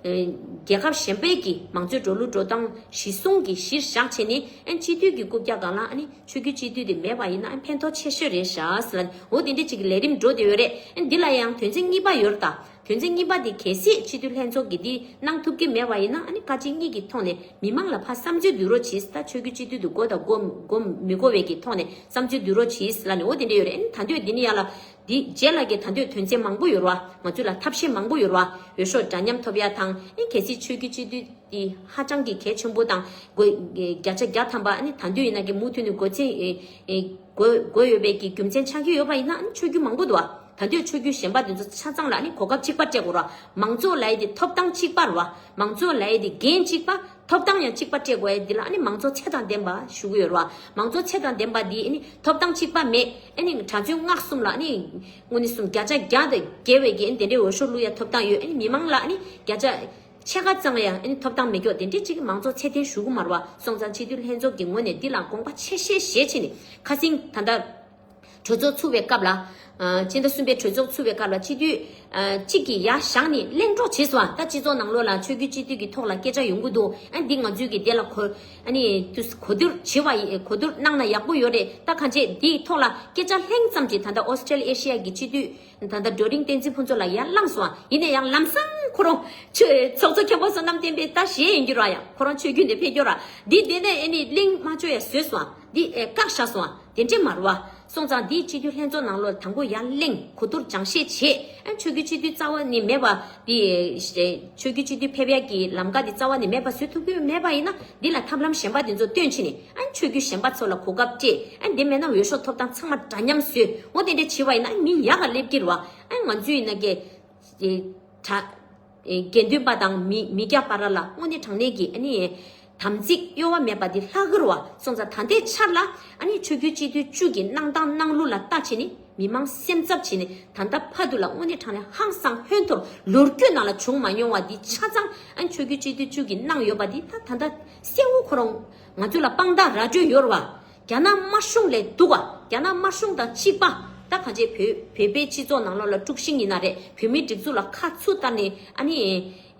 རྒྱལ་ཁབ་གཞན་པའི་གི་མང་གཙོའི་འགྲོ་ལུགས་འགྲོ་སྟངས་གཞི་བཟུང་གི་གཞིར་བཞག་བྱས་ནས་ཨ་ནི་སྤྱི་འཐུས་ཀྱི་རྐུབ་བཀྱག་སྒང་ལ་ཨ་ནི་ཆོས་བརྒྱུད་སྤྱི་འཐུས་དེ་མེད་པ་ཡིན་ན་ཨ་ནི་ཕན་ཐོགས་ཆེ་ཤོས་རེད་ཤག་ཟེར་ལ་འོ་དེ་འདྲ་ཅིག་གི་ལས་རིམ་འགྲོ་བསྡད་ཡོད་རེད། ཨ་ནི་འདི་ལ་ཡང་དོན་ཚན་གཉིས་པ་ཡོད་རེད་ད། དོན་ཚན་གཉིས་པ་དེ་གལ་སྲིད་སྤྱི་འཐུས་ལྷན་ཚོགས་ཀྱིས་འདི་གནང་ཐུབ་ཀྱི་མེད་པ་ཡིན་ན་ཨ་ནི་བཀའ་སྤྱི་གཉིས་ཀྱི་ཐོག་ནས་མི་མང་ལ་ཕར་བསམ་ཚུལ་བསྡུ་རོགས་གྱིས། ད་ཆོས་བརྒྱུད་སྤྱི་འཐུས་དེ་དགོས་དང་དགོས་དགོས་མི་དགོས་པའི་གི་ཐོག་ནས་བསམ་ཚུལ་བསྡུ་རོགས་གྱིས་ལབ་ནས་འོ་དེ་འདྲ་ཡོད་རེད། ཨ་ནི་ད་འདོད་འདི་ནི་ཡ་ལ་འདི་རྗེས་ལ་གི་ད་འདོད་དོན་ཚན་མང་པོ་ཡོད་རེད་བ། ང་ཚོ་ལ་ཐབས་ཤེས་མང་པོ་ཡོད་རེད་བ། འོས་ཤོག་འདྲ་མཉམ་ཐོབ་ཡ་དང་ཨ་ནི་གལ་སྲིད་ཆོས་བརྒྱུད་སྤྱི་འཐུས་དེ་ཧ་ཅང་གི་གལ་ཆེན་པོ་དང་དགོས་བརྒྱ་ཆ་བརྒྱ་ཐམ་པ་ཨ་ནི་ད་འདོད་ཡིན་ན་གི་མུ་མཐུད་ནས་དགོས་ཚད་ཨེ་ཨེ་དགོས་དགོས་ཡོད་པའི་གི་རྒྱུ་མཚན་ཆགས་ཀྱི་ཡོད་པ་ཡིན་ན་ཨ་ནི་ཆོས་བརྒྱུད་མང་པོ་འདུག་བ། ད་འདོད་ཆོས་བརྒྱུད་གཞན་པ་དེ་ཚོ་ཆ་ཚང་ལ་ཨ་ནི་གོ་སྐབས་གཅིག་པ་སྤྲད་དགོས་ར། མང་གཙོ་ལབ་ཡས་དེ་ཐོབ་ཐང་གཅིག་པ་ར། མང་གཙོ་ལབ་ཡས་དེ་འགན་གཅིག་པ་ཐོབ་ཐང་ཡང་གཅིག་པ་སྤྲད་དགོས་ཡས་དེ་ལ་ཨ་ནི་མང་གཙོ་ཚད་དང་ལྡན་པ་ཞུ་གི་ཡོད་ར། མང་གཙོ་ཚད་དང་ལྡན་པ་དེ་ཨ་ནི་ཐོབ་ཐང་གཅིག་པ་མེད། ཨ་ནི་གྲྭ་བཙུན་སྔགས་གསུམ་ལ་ཨ་ནི་དངོས་གནས་གསུམ་བརྒྱ་ཆ་བརྒྱ་དང་བརྒལ་བའི་གི་ཨ་ནི་དེ་འདྲའི་འོས་ཤོག་བླུག་ཡ་ཐོབ་ཐང་ཡོད། ཨ་ནི་མི་མང་ལ་ཨ་ནི་བརྒྱ་ཆ་ཕྱེད་ཀ་ཙམ་ཡང་ཨ་ནི་ཐོབ་ཐང་མེད་ཀྱོག་དེ་འདྲའི་གཅིག་གི་མང་གཙོ་ཚད་ལྡན་ཞུ་གི་མ་རེད་བ། སོང་ཙང་སྤྱི་འཐུས་ལྷན་ཚོགས་ཀྱི་ངོས་ནས་འདི་ལ་དགོངས་པ་ཆེ་བཞེས་བཞེས་བྱས་ནས་ཁ་སང་ད་ལྟ་གྲོས་ཚོགས་ཚུགས་པའི་སྐབས་ལ། ཨ་སྤྱི་ཟླ་གསུམ་པའི་གྲོས་ཚོགས་ཚུགས་པའི་སྐབས་ལ་སྤྱི་འཐུས་ཨ་གཅིག་གིས་ཡར་བཞེངས་ནས་གླེང་རོགས་བྱས་སོང་། ད་སྤྱི་ཚོགས་ནང་ལོགས་ལ་ཆོས་བརྒྱུད་སྤྱི་འཐུས་ཀྱི་ཐོག་ལ་སྐད་ཆ་ཡོང་གི་འདུག་ཨ་འདི་ང་ཚོས་ཀྱི་དེ་ལ་གོ་ཨ་ནི་དུས་གོ་བསྡུར་བྱེད་པ་ཡིན། གོ་བསྡུར་གནང་ན་ཡག་པོ་ཡོད་རེད། ད་གང་བྱས་འདིའི་ཐོག་ལ་སྐད་ཆ་ལྷན་ཙམ་གྱིས་ད་ལྟ་ཨོ་སི་ཀྲེ་ལི་ཨེ་ཤི་ཡ་གི་སྤྱི་འཐུས་ད་ལྟ་ཌོ་རིང་བསྟན་འཛིན་ཕུན་ཚོགས་ལགས་ཡར་ལངས་སོང་། ཡིན་ན་ཡང་ལམ་སང་ཁོ་རང་ཆོས་ཚོགས་གཙོ་མཁན་པོ་བསོད་ནམས་བསྟན་འཕེལ་ད་ཞེད་ཡིན་རྒྱུ་ར། ཡང་ཁོ་རང་ཆོས་བརྒྱུད་ནས་ཕེབས་རྒྱུ་ར། འདི་དེ་ནས་ཨ་ནི་གླེང་མ་བཅུག་ཡ་བཟོས་སོང་། འདི་ཨེ་བཀག་བཞག་སོང་། དེ་འདྲས་མ་རེད་བ། སོང་ཙང་འདིའི་སྤྱི་འཐུས་ལྷན་ཚོགས་ནང་ལོགས་དང་པོ་ཡར་གླེང་གོ་བསྡུར་སྦྱང་བཤད་བྱས། ཨ་ཆོས་བརྒྱུད་སྤྱི་འཐུས་རྩ་བ་ནས་མེད་པ་འདི་ཆོས་བརྒྱུད་སྤྱི་འཐུས་ཕེབས་ཡ་གི་ལམ་ཀ་འདི་རྩ་བ་ནས་མེད་པ་བཟོ་ཐུབ་ཀྱི་མེད་པ་ཡིན་ན་འདི་ལ་ཐབས་ལམ་གཞན་པ་འདི་ཚོ་བཏོན་བྱས་ནས་ཨ་ཆོས་བརྒྱུད་གཞན་པ་ཚོ་ལ་གོ་སྐབས་སྤྲད། ཨ་འདི་མེད་ན་འོས་ཤོག་ཐོབ་ཐང་ཚང་མ་འདྲ་མཉམ་བཟོས། འོ་དེ་འདྲས་བྱས་པ་ཡིན་ན་ཨ་མི་ཡག་ག་སླེབས་ཀྱི་རེད་བ། ཨ་ང་ཚོས་ཡིན་ན་གི་དྲ་དགེ་འདུན་པ་དང་མི་མི་སྐྱ་བར་ལ་དངོས་གནས་དྲང་གནས་ཀྱི་ཨ་ནི་དམ་ཚིག་གཡོ་བ་མེད་པ་འདི་ལྷག་གི་རེད་བ། སོང་ཙང་ད་ལྟའི་ཆར་ལ་ཨ་ནི་ཆོས་བརྒྱུད་སྤྱི་འཐུས་བཅུ་གི་གནང་སྟངས་གནང་ལུགས་ལ་ལྟ་བྱས་ནས་མི་མང་སེམས་འཚབ་བྱས་ནས་ད་ལྟ་བར་དུ་ལ་དངོས་གནས་དྲང་གནས་ཧང་སང་ཧོན་ཐོར་ལོ་རྒྱུས་ནང་ལ་བྱུང་མ་མྱོང་བ་འདི་ཆ་ཚང་ཨ་ནི་ཆོས་བརྒྱུད་སྤྱི་འཐུས་བཅུ་གི་གནང་ཡོད་པ་འདི་ད་ད་ལྟ་གསལ་བོ་ཁོ་རང་ང་ཚོ་ལ་དཔང་རྟགས་ར་སྤྲོད་ཡོད་རེད་བ། རྒྱ་ནག་དམར་གཞུང་ལས་སྡུག་པ། རྒྱ་ནག་དམར་གཞུང་དང་གཅིག་པ། ད་གང་ཅི་བོད་བོད་པའི་སྤྱི་ཚོགས་ནང་ལོགས་ལ་དཀྲུག་ཤིང་ཡིན་ན་རེད། བོད་མིའི་སྒྲིག་འཛུགས་ལ་ཁ་ཚུར་བལྟས་ནས་ཨ་ནི་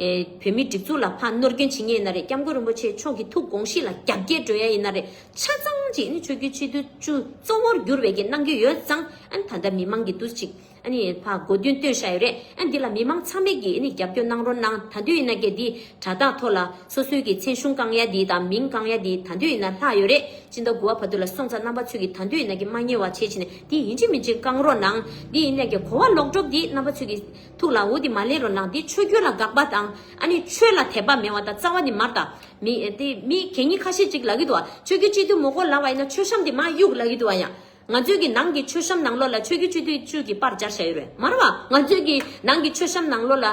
ཨེ་བོད་མིའི་སྒྲིག་འཛུགས་ལ་ཕར་ནོར་སྐྱོན་བྱེད་མཁན་ཡིན་ན་རེད། སྐྱབས་མགོན་རིན་པོ་ཆེ་མཆོག་གི་ཐུགས་དགོངས་གཞི་ལ་རྒྱབ་འགལ་འགྲོ་ཡ་ཡིན་ན་རེད། ཆ་ཚང་ཅིག་ཨ་ནི་ཆོས་བརྒྱུད་སྤྱི་འཐུས་བཅུ་གཙོ་བོར་གྱུར་བའི་གི་གནང་གི་ཡོད་ཙང་ཨ་ནི་ད་ལྟ་མི་མང་གི་འདུ་ཅིག་ཨ་ནི་ཕ་གོ་དོན་སྟོན་བཞག་ཡོད་རེད། ཨ་འདི་ལ་མི་མང་ཚང་མས་ཀྱིས་ཨ་ནི་རྒྱབ་སྐྱོར་གནང་རོགས་གནང་། ད་དུས་ཡིན་ན་ཀྱེ་འདི་དྲ་ཐག་ཐོག་ལ་སོ་སོའི་གི་མཚན་གཞུང་བཀང་ཡ་འདི་དང་མིང་བཀང་ཡ་འདི་ད་དུས་ཡིན་ན་ལྷག་ཡོད་རེད། སྤྱི་ཟླ་དགུ་པ་བར་དུ་ལ། སོང་ཙང་རྣམ་པ་ཚོས་ཀྱིས་ད་དུས་ཡིན་ན་ཀྱེ་མ་ཉེས་པ་བྱེད་བྱས་ནས་འདི་ཡིན་གཅིག་མིན་གཅིག་བཀང་རོགས་གནང་། འདི་ཡིན་ན་ཀྱེ་གོ་བ་ལོག་གྲུབ་འདི་རྣམ་པ་ཚོས་ཀྱིས་ཐུགས་ལ་འོ་འདི་མ་ལེན་རོགས་གནང་། འདི་ཆོས་བརྒྱུད་ལ་དགག་པ་དང་ཨ་ནི་ཆོས་ལ་དད་པ་མེད་པ་དང་རྩ་བ་ནས་མ་རེད་ད། མི་དེ་མི་གད་སྙིགས་ཁ་ཤས་ཅིག་ལབ་ཀྱི་འདུག་བ། ཆོས་བརྒྱུད་སྤྱི་འཐུས་མི་དགོས་ལབ་པ་ཡིན་ན་མཆོད་བཤམས་དེ་མར་གཡུག་ལབ་ཀྱི་འདུག་བ། ཡང་ང་ཚོའི་གི་ནང་གི་མཆོད་བཤམས་ནང་ལོགས་ལ་ཆོས་བརྒྱུད་སྤྱི་འཐུས་བཅུ་གི་པར་སྦྱར་བཞག་ཡོད་རེད་མ་རེད་བ། ང་ཚོའི་གི་ནང་གི་མཆོད་བཤམས་ནང་ལོགས་ལ་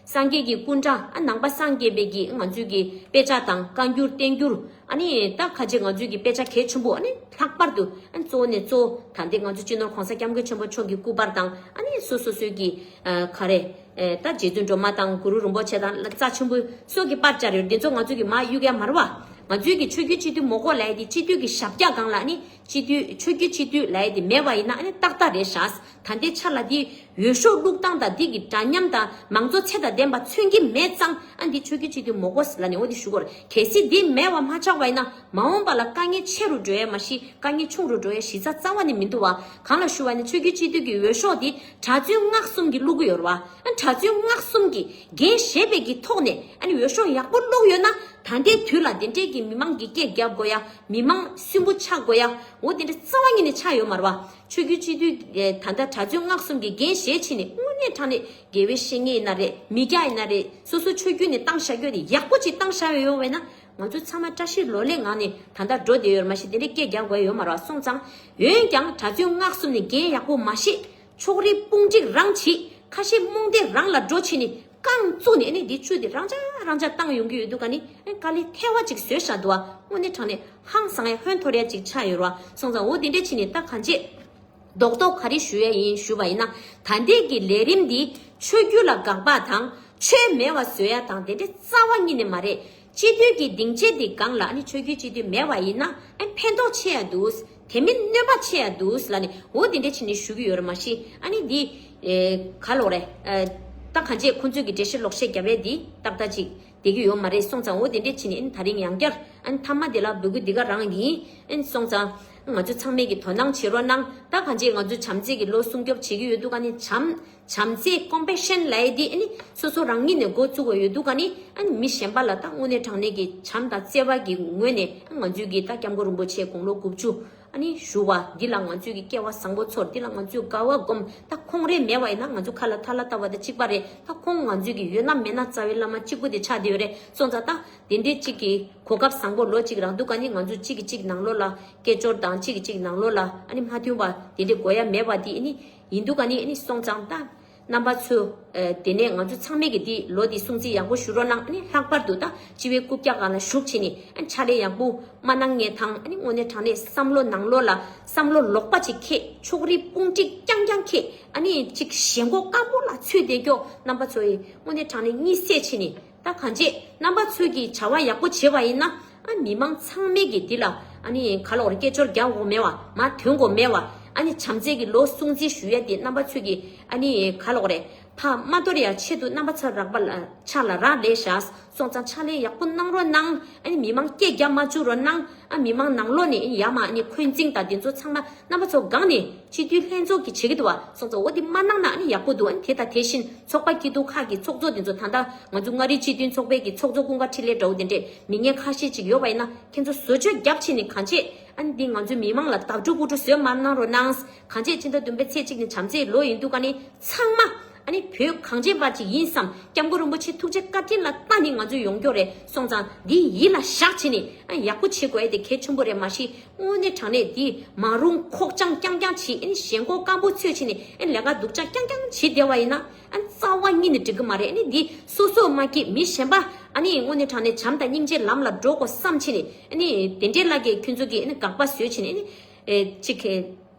སངས་རྒྱས་ཀྱི་སྐུ་འདྲ་ཨ་ནང་པ་སངས་རྒྱས་པའི་གི་ང་ཚོའི་གི་དཔེ་ཆ་དང་བཀའ་འགྱུར་བསྟན་འགྱུར་ཨ་ནི་ད་ཁ་ཆེ་ང་ཚོའི་གི་དཔེ་ཆ་གལ་ཆེན་པོ་ཨ་ནི་ལྷག་པར་དུ་ཨ་ནི་གཙོ་བོ་ནས་གཙོ་བོ་ད་འདི་ང་ཚོ་སྤྱི་ནོར་གོང་ས་སྐྱབས་མགོན་ཆེན་པོ་མཆོག་གི་སྐུ་པར་དང་ཨ་ནི་སོ་སོ་སོའི་གི་ཨ་ག་རེ། ཨེ་ད་རྗེ་བཙུན་སྒྲོལ་མ་དང་གུ་རུ་རིན་པོ་ཆེ་དང་ལ་རྩ་ཆེན་པོ་སོགས་ཀྱི་པར་སྦྱར་ཡོད། འདི་ཚོ་ང་ཚོ་གི་མ་གཡུག་ཡ་མ་རེད་བ། ང་ཚོའི་གི་ཆོས་བརྒྱུད་སྤྱི་འཐུས་མི་དགོས་ལབ་ཡ་དེ་སྤྱི་འཐུས་ཀྱི་ཞབས་བཀྱག་སྒང་ལ་ནི་སྤྱི་འཐུས་ཆོས་བརྒྱུད་སྤྱི་འཐུས་ལབ་ཡ་དེ་མེད་པ་ཡིན་ན་ཨ་ནི་ཏག་ཏག་རེད་ཤག་ད་ལྟའི་ཆ་ལ་དེ་འོས་ཤོག་བླུགས་སྟངས་དང་དེ་གི་འདྲ་མཉམ་དང་མང་གཙོ་ཚད་དང་ལྡན་པ་མཚོན་གྱི་མེད་ཙང་ཨ་འདི་ཆོས་བརྒྱུད་སྤྱི་འཐུས་མི་དགོས་ལབ་ནས་འོ་དེ་ཞུ་དགོས་རེད། གལ་སྲིད་དེ་མེད་པ་མ་ཆགས་པ་ཡིན་ན་མ་འོངས་པ་ལ་དཀའ་ངལ་ཆེ་རུ་འགྲོ་ཡ་མ་གཞི་དཀའ་ངལ་ཆུང་རུ་འགྲོ་ཡ་གཞི་རྩ་རྩ་བ་ནས་མི་འདུག་བ། གང་ལ་ཞུ་བ་ནི་ཆོས་བརྒྱུད་སྤྱི་འཐུས་ཀྱི་འོས་ཤོག་དེ་གྲྭ་བཙུན་སྔགས་གསུམ་གྱིས་བླུག་གི་ཡོད་རེད་བ། ཨ་གྲྭ་བཙུན་སྔགས་གསུམ་གྱིས་འགན་བཞེས་པའི་གི་ཐོག་ནས་ཨ་ནི་འོས་ཤོག་ཡག་པོ་བླུགས་ཡོད་ན་ད་ལྟའི་དུས་ལ་དེ་འདྲས་ཀྱི་མི་མང་གི་སྐད་རྒྱབ་དགོས་ཡ། མི་མང་སུན་པོ་ཆགས་དགོས་ཡ། འོ་དེ་འདྲ་རྩ་བ་ཉིད་ནས་ཆགས་ཡོད་མ་རེད་བ། ཆོས་བརྒྱུད་སྤྱི་འཐུས་ཨེ་ད་ལྟ་གྲྭ་བཙུན་སྔགས་གསུམ་གྱིས་འགན་བཞེས་ཕྱིན་ནས་དངོས་གནས་དྲང་གནས་དགེ་བའི་བཤེས་གཉེན་ཡིན་ན་རེད། མི་སྐྱ་ཡིན་ན་རེད། སོ་སོ་ཆོས་བརྒྱུད་ནས་བཏང་བཞག་རྒྱུ་དེ་ཡག་པོ་ཅིག་བཏང་བཞག་ཡོད་པས་ན། ང་ཚོ་ཚང་མ་བཀྲ་ཤིས་ལོ་ལེགས་ངང་ནས་ད་ལྟ་འགྲོ་བསྡད་ཡོད་རེད། མ་གཞི་དེ་འདྲའི་སྐད་རྒྱག་དགོས་ཡོད་མ་རེད། སོང་ཙང་འོན་ཀྱང་གྲྭ་བཙུན་སྔགས་གསུམ་ནས་འགན་ཡག་པོ་མ་བཞེས། ཕྱོགས་རིས་དཔུང་སྒྲིག་རང་བྱེད། ཁ་ཞེ་རྨོངས་དད་རང་ལ་འགྲོ་བྱས་ནས་རྐང་བཙུགས་ནས་ཨ་ནི་འདི་ཆུ་དེ་རང་འཇགས་རང་འཇགས་བཏང་ཡོང་གི་ཡོད་དུས་ཀ་ནི་ཨ་དཀའ་ལས་ཐལ་བ་ཅིག་བཟོས་བཞག་འདུག་བ། དངོས་གནས་དྲང་གནས་ཧང་སང་ཡ་ཧོན་འཐོར་ཡ་ཅིག་ཆགས་ཡོད་རེད་བ། སོང་ཙང་འོ་དེ་འདྲ་བྱས་ནས་ད་གང་བྱེད། རྡོག་རྡོག་ག་རེ་ཞུ་ཡ་ཡིན་ཞུ་བ་ཡིན་ན། ད་ལྟའི་གི་ལས་རིམ་འདི་ཆོས་བརྒྱུད་ལ་དགག་པ་དང་ཆོས་མེད་པ་བཟོ་ཡ་དང་དེ་འདྲ་རྩ་བ་ཉིད་ནས་མ་རེད། སྤྱི་འཐུས་ཀྱི་སྡིངས་ཆ་འདི་སྒང་ལ་ཨ་ནི་ཆོས་བརྒྱུད་སྤྱི་འཐུས་མེད་པ་ཡིན་ན་ཨ་ཕན་ཐོགས་ཆེ་ཡ་འདུག་དེ་མིན་གནོད་པ་ཆེ་ཡ་འདུག་ལབ་ནས་འོ་དེ་འདྲ་བྱས་ནས་ཞུ་གི་ཡོད་རེད། མ་གཞི་ཨ་ནི་འདི་ཨེ་ག་ལོག་རེད། ཨེ་ད་གང་བྱེད་ཁོང་ཚོས་ཀྱི་འགྲེལ་བཤད་ལོག་བཤད་རྒྱབ་ཡ་འདི་ཏག་ཏག་ཅིག་བསྡད་ཀྱི་ཡོད་མ་རེད། སོང་ཙང་འོ་དེ་འདྲས་བྱས་ནས་ཨ་ནི་ད་རིང་ཡང་བསྐྱར་ཨ་ནི་མཐའ་མ་དེ་ལ་འབོད་སྐུལ་འདི་ག་རང་ཡིན། ཨ་ནི་སོང་ཙང་ང་ཚོ་ཚང་མས་ཀྱི་དོ་སྣང་བྱེད་རོགས་གནང་། ད་གང་བྱེད་ང་ཚོ་བྱམས་བརྩེ་གི་ལོ་སྲུང་སྐྱོབ་བྱེད་ཀྱི་ཡོད་དུས་ཀ་ནི་བྱམས་བྱམས་བརྩེ་ཀོམ་པེ་ཤན་ལབ་ཡ་དེ་ཨ་ནི་སོ་སོ་རང་ཉིད་ནས་འགོ་བཙུགས་དགོས་ཡོད་དུས་ཀ་ནི་ཨ་ནི་མི་གཞན་པ་ལ་ད་དངོས་གནས་དྲང་གནས་ཀྱི་བྱམས་དང་བརྩེ་བ་གི་ངོས་ནས་ཨ་ང་ཚོའི་གི་ད་སྐྱབས་མགོན་རིན་པོ་ཆེ་དགུང་ལོ་དགུ་བཅུ། ཨ་ནི་ཞུ་བ་འདི་ལ་ང་ཚོས་ཀྱི་སྐལ་བ་བཟང་པོ་ཚོར། འདི་ལ་ང་ཚོས་དགའ་བ་སྒོམ། ད་ཁོང་རེ་མེད་པ་ཡིན་ན་ང་ཚོ་ཁ་ལ་ཐ་ལ་ལྟ་བ་དང་གཅིག་པ་རེད། ད་ཁོང་ང་ཚོས་ཀྱི་ཡོད་ན་མེད་ན་རྩ་བའི་བླ་མ་གཅིག་པུ་དེ་ཆགས་བསྡད་ཡོད་རེད། སོང་ཙང་ད་དེ་འདྲའི་གཅིག་གི་གོ་སྐབས་བཟང་པོ་ལོ་གཅིག་རག་འདུག་ག་ནི་ང་ཚོ་གཅིག་གིས་གཅིག་ནང་ལོགས་ལ་སྐད་ཅོར་དང་གཅིག་གིས་གཅིག་ནང་ལོགས་ལ་ཨ་ནི་མ་མཐུན་པ་དེ་འདྲའི་དགོས་ཡ་མེད་པ་དེ་ཨ་ནི་ཡིན་འདུག་ག་ནི་ཨ་ནི་སོང་ཙང་ད། རྣམ་པ་ཚོ། ཨ་དེ་ནས་ང་ཚོ་ཚང་མས་ཀྱི་འདི་ལོ་འདི་སྲུང་བརྩི་ཡག་པོ་ཞུ་རོགས་གནང་། ཨ་ནི་ལྷག་པར་དུ་ད་སྤྱི་བའི་རྐུབ་བཀྱག་སྒང་ལ་བཞུགས་བྱས་ནས་ཨ་ནི་ཕྱག་ལས་ཡག་པོ་མ་གནང་ངེས་དང་། ཨ་ནི་དངོས་གནས་དྲང་གནས་བསམ་བློ་ནང་ལོགས་ལ་བསམ་བློ་ལོག་པ་ཅིག་འཁྱེར། ཕྱོགས་རིས་དཔུང་སྒྲིག་རྐྱང་རྐྱང་འཁྱེར། ཨ་ནི་ཅིག་ཞེན་ཁོག་སྐམ་པོ་ལ་ཚུད་བསྡད་ཀྱོག་རྣམ་པ་ཚོ་ཡིས་དངོས་གནས་དྲང་གནས་གཉིད་སད་བྱས་ནས། ད་གང་བྱེད་རྣམ་པ་ཚོས་ཀྱི་བྱ་བ་ཡག་པོ་བྱེད་པ་ཡིན་ན། ཨ་མི་མང་ཚང་མས་ཀྱི་འདི་ལ་ཨ་ནི་ག་ལ་བར་སྐད་ཅོར་རྒྱག་དགོས་མེད་པ། མ་འདོན་དགོས་མེད་པ། ཨ་ནི་བྱམས་བརྩེ་གི་ལོ་སྲུང་བརྩི་ཞུ་ཡ་དེ་རྣམ་པ་ཚོས་ཀྱི་ཨ་ནི་ག་ལ་བར་ཕ་མ་གཏོར་ཡ་ཆེད་དུ་རྣམ་པ་ཚོ་རག་པ་ལ་ཆ་ལ་རག་ལས་བཞག་སོང་ཙང་ཕྱག་ལས་ཡག་པོ་གནང་རོགས་གནང་། ཨ་ནི་མི་མང་སྐད་རྒྱབ་མ་བཅུག་རོགས་གནང་། ཨ་མི་མང་ནང་ལོགས་ནས་ཡ་མ་ཨ་ནི་འཁོན་འཛིང་དང་དེ་ཚོ་ཚང་མ་རྣམ་པ་ཚོ་སྒང་ནས། སྤྱི་འཐུས་ལྷན་ཚོགས་ཀྱིས་བྱེད་ཀྱི་འདུག་བ། སོང་ཙང་འོ་དེ་མ་གནང་ན་ཨ་ནི་ཡག་པོ་འདུག་ཨ་ནི་དེ་དང་དེ་བཞིན་ཚོགས་པ་སྐྱིད་སྡུག་ཁག་གི་ཚོགས་གཙོ་དེ་ཚོ། ད་ལྟ་ང་ཚོ་མངའ་རིས་སྤྱི་མཐུན་ཚོགས་པའི་གི་ཚོགས་གཙོ་ཀུན་དགའ་འཕྲིན་ལས་འདྲ་བོ་དེ་འདྲས་མི་ངན་ཁ་ཤས་ཅིག་ཡོད་པ་ཡིན་ན། ཁྱེད་ཚོ་བཟོ་བཅོས་རྒྱབ་ཕྱིན་ནས་གང་བྱེད་ཨ་ནི་འདི་ང་ཚོའི་མི་མང་ལ་བརྡབ་འགྲོ་སྤུ་འགྲོ་བཟོས་མ་གནང་རོགས་གནང་། གང་བྱེད་ཕྱི་ཟླ་བདུན་པའི་ཚེས་གཅིག་ནས་བྱམས་བརྩེའི་ལོ་ཡིན་དུས་ཀ་ནི་ཚང་མ། ཨ་ནི་བོད་གངས་ཅན་པ་ཅིག་ཡིན་བསམ། སྐྱབས་མགོན་རིན་པོ་ཆེ་ཐུགས་རྗེ་བཀའ་དྲིན་ལ་བལྟ་ནི་ང་ཚོ་ཡོང་རྒྱུ་རེད། སོང་ཙང་འདི་ཡིད་ལ་བཞག་བྱས་ནས་ཨ་ཡག་པོ་བྱེད་དགོས་ཡ་དེ་གལ་ཆེན་པོ་རེད། མ་གཞི་དངོས་གནས་དྲང་གནས་འདི་མ་རུང་ཁོག་བཅངས་རྐྱང་རྐྱང་བྱེད། ཨ་ནི་ཞེན་ཁོག་སྐམ་པོ་ཚོས་བྱས་ནས་ཨ་ནི་ལས་ཀ་སྡུག་ཅག་རྐྱང་རྐྱང་བྱེད་བསྡད་པ་ཡིན་ན་ཨ་ནི་རྩ་བ་ཉིད་ནས་འགྲིག་གི་མ་རེད། ཨ་ནི་འདི་སོ་སོ་མ་སྐྱིད་མི་གཞན་པ་ཨ་ནི་དངོས་གནས་དྲང་གནས་བྱམས་དང་སྙིང་རྗེའི་ལམ་ལ་འགྲོ་དགོས་བསམ་བྱས་ནས་ཨ་ནི་དེ་འདྲའི་ལ་གི་ཁྱོད་ཚོ་གི་ཨ་ནི་དགག་པ་བཟོས་བྱས་ནས་ཨ་ནི་ཨེ་ཅིག་གི་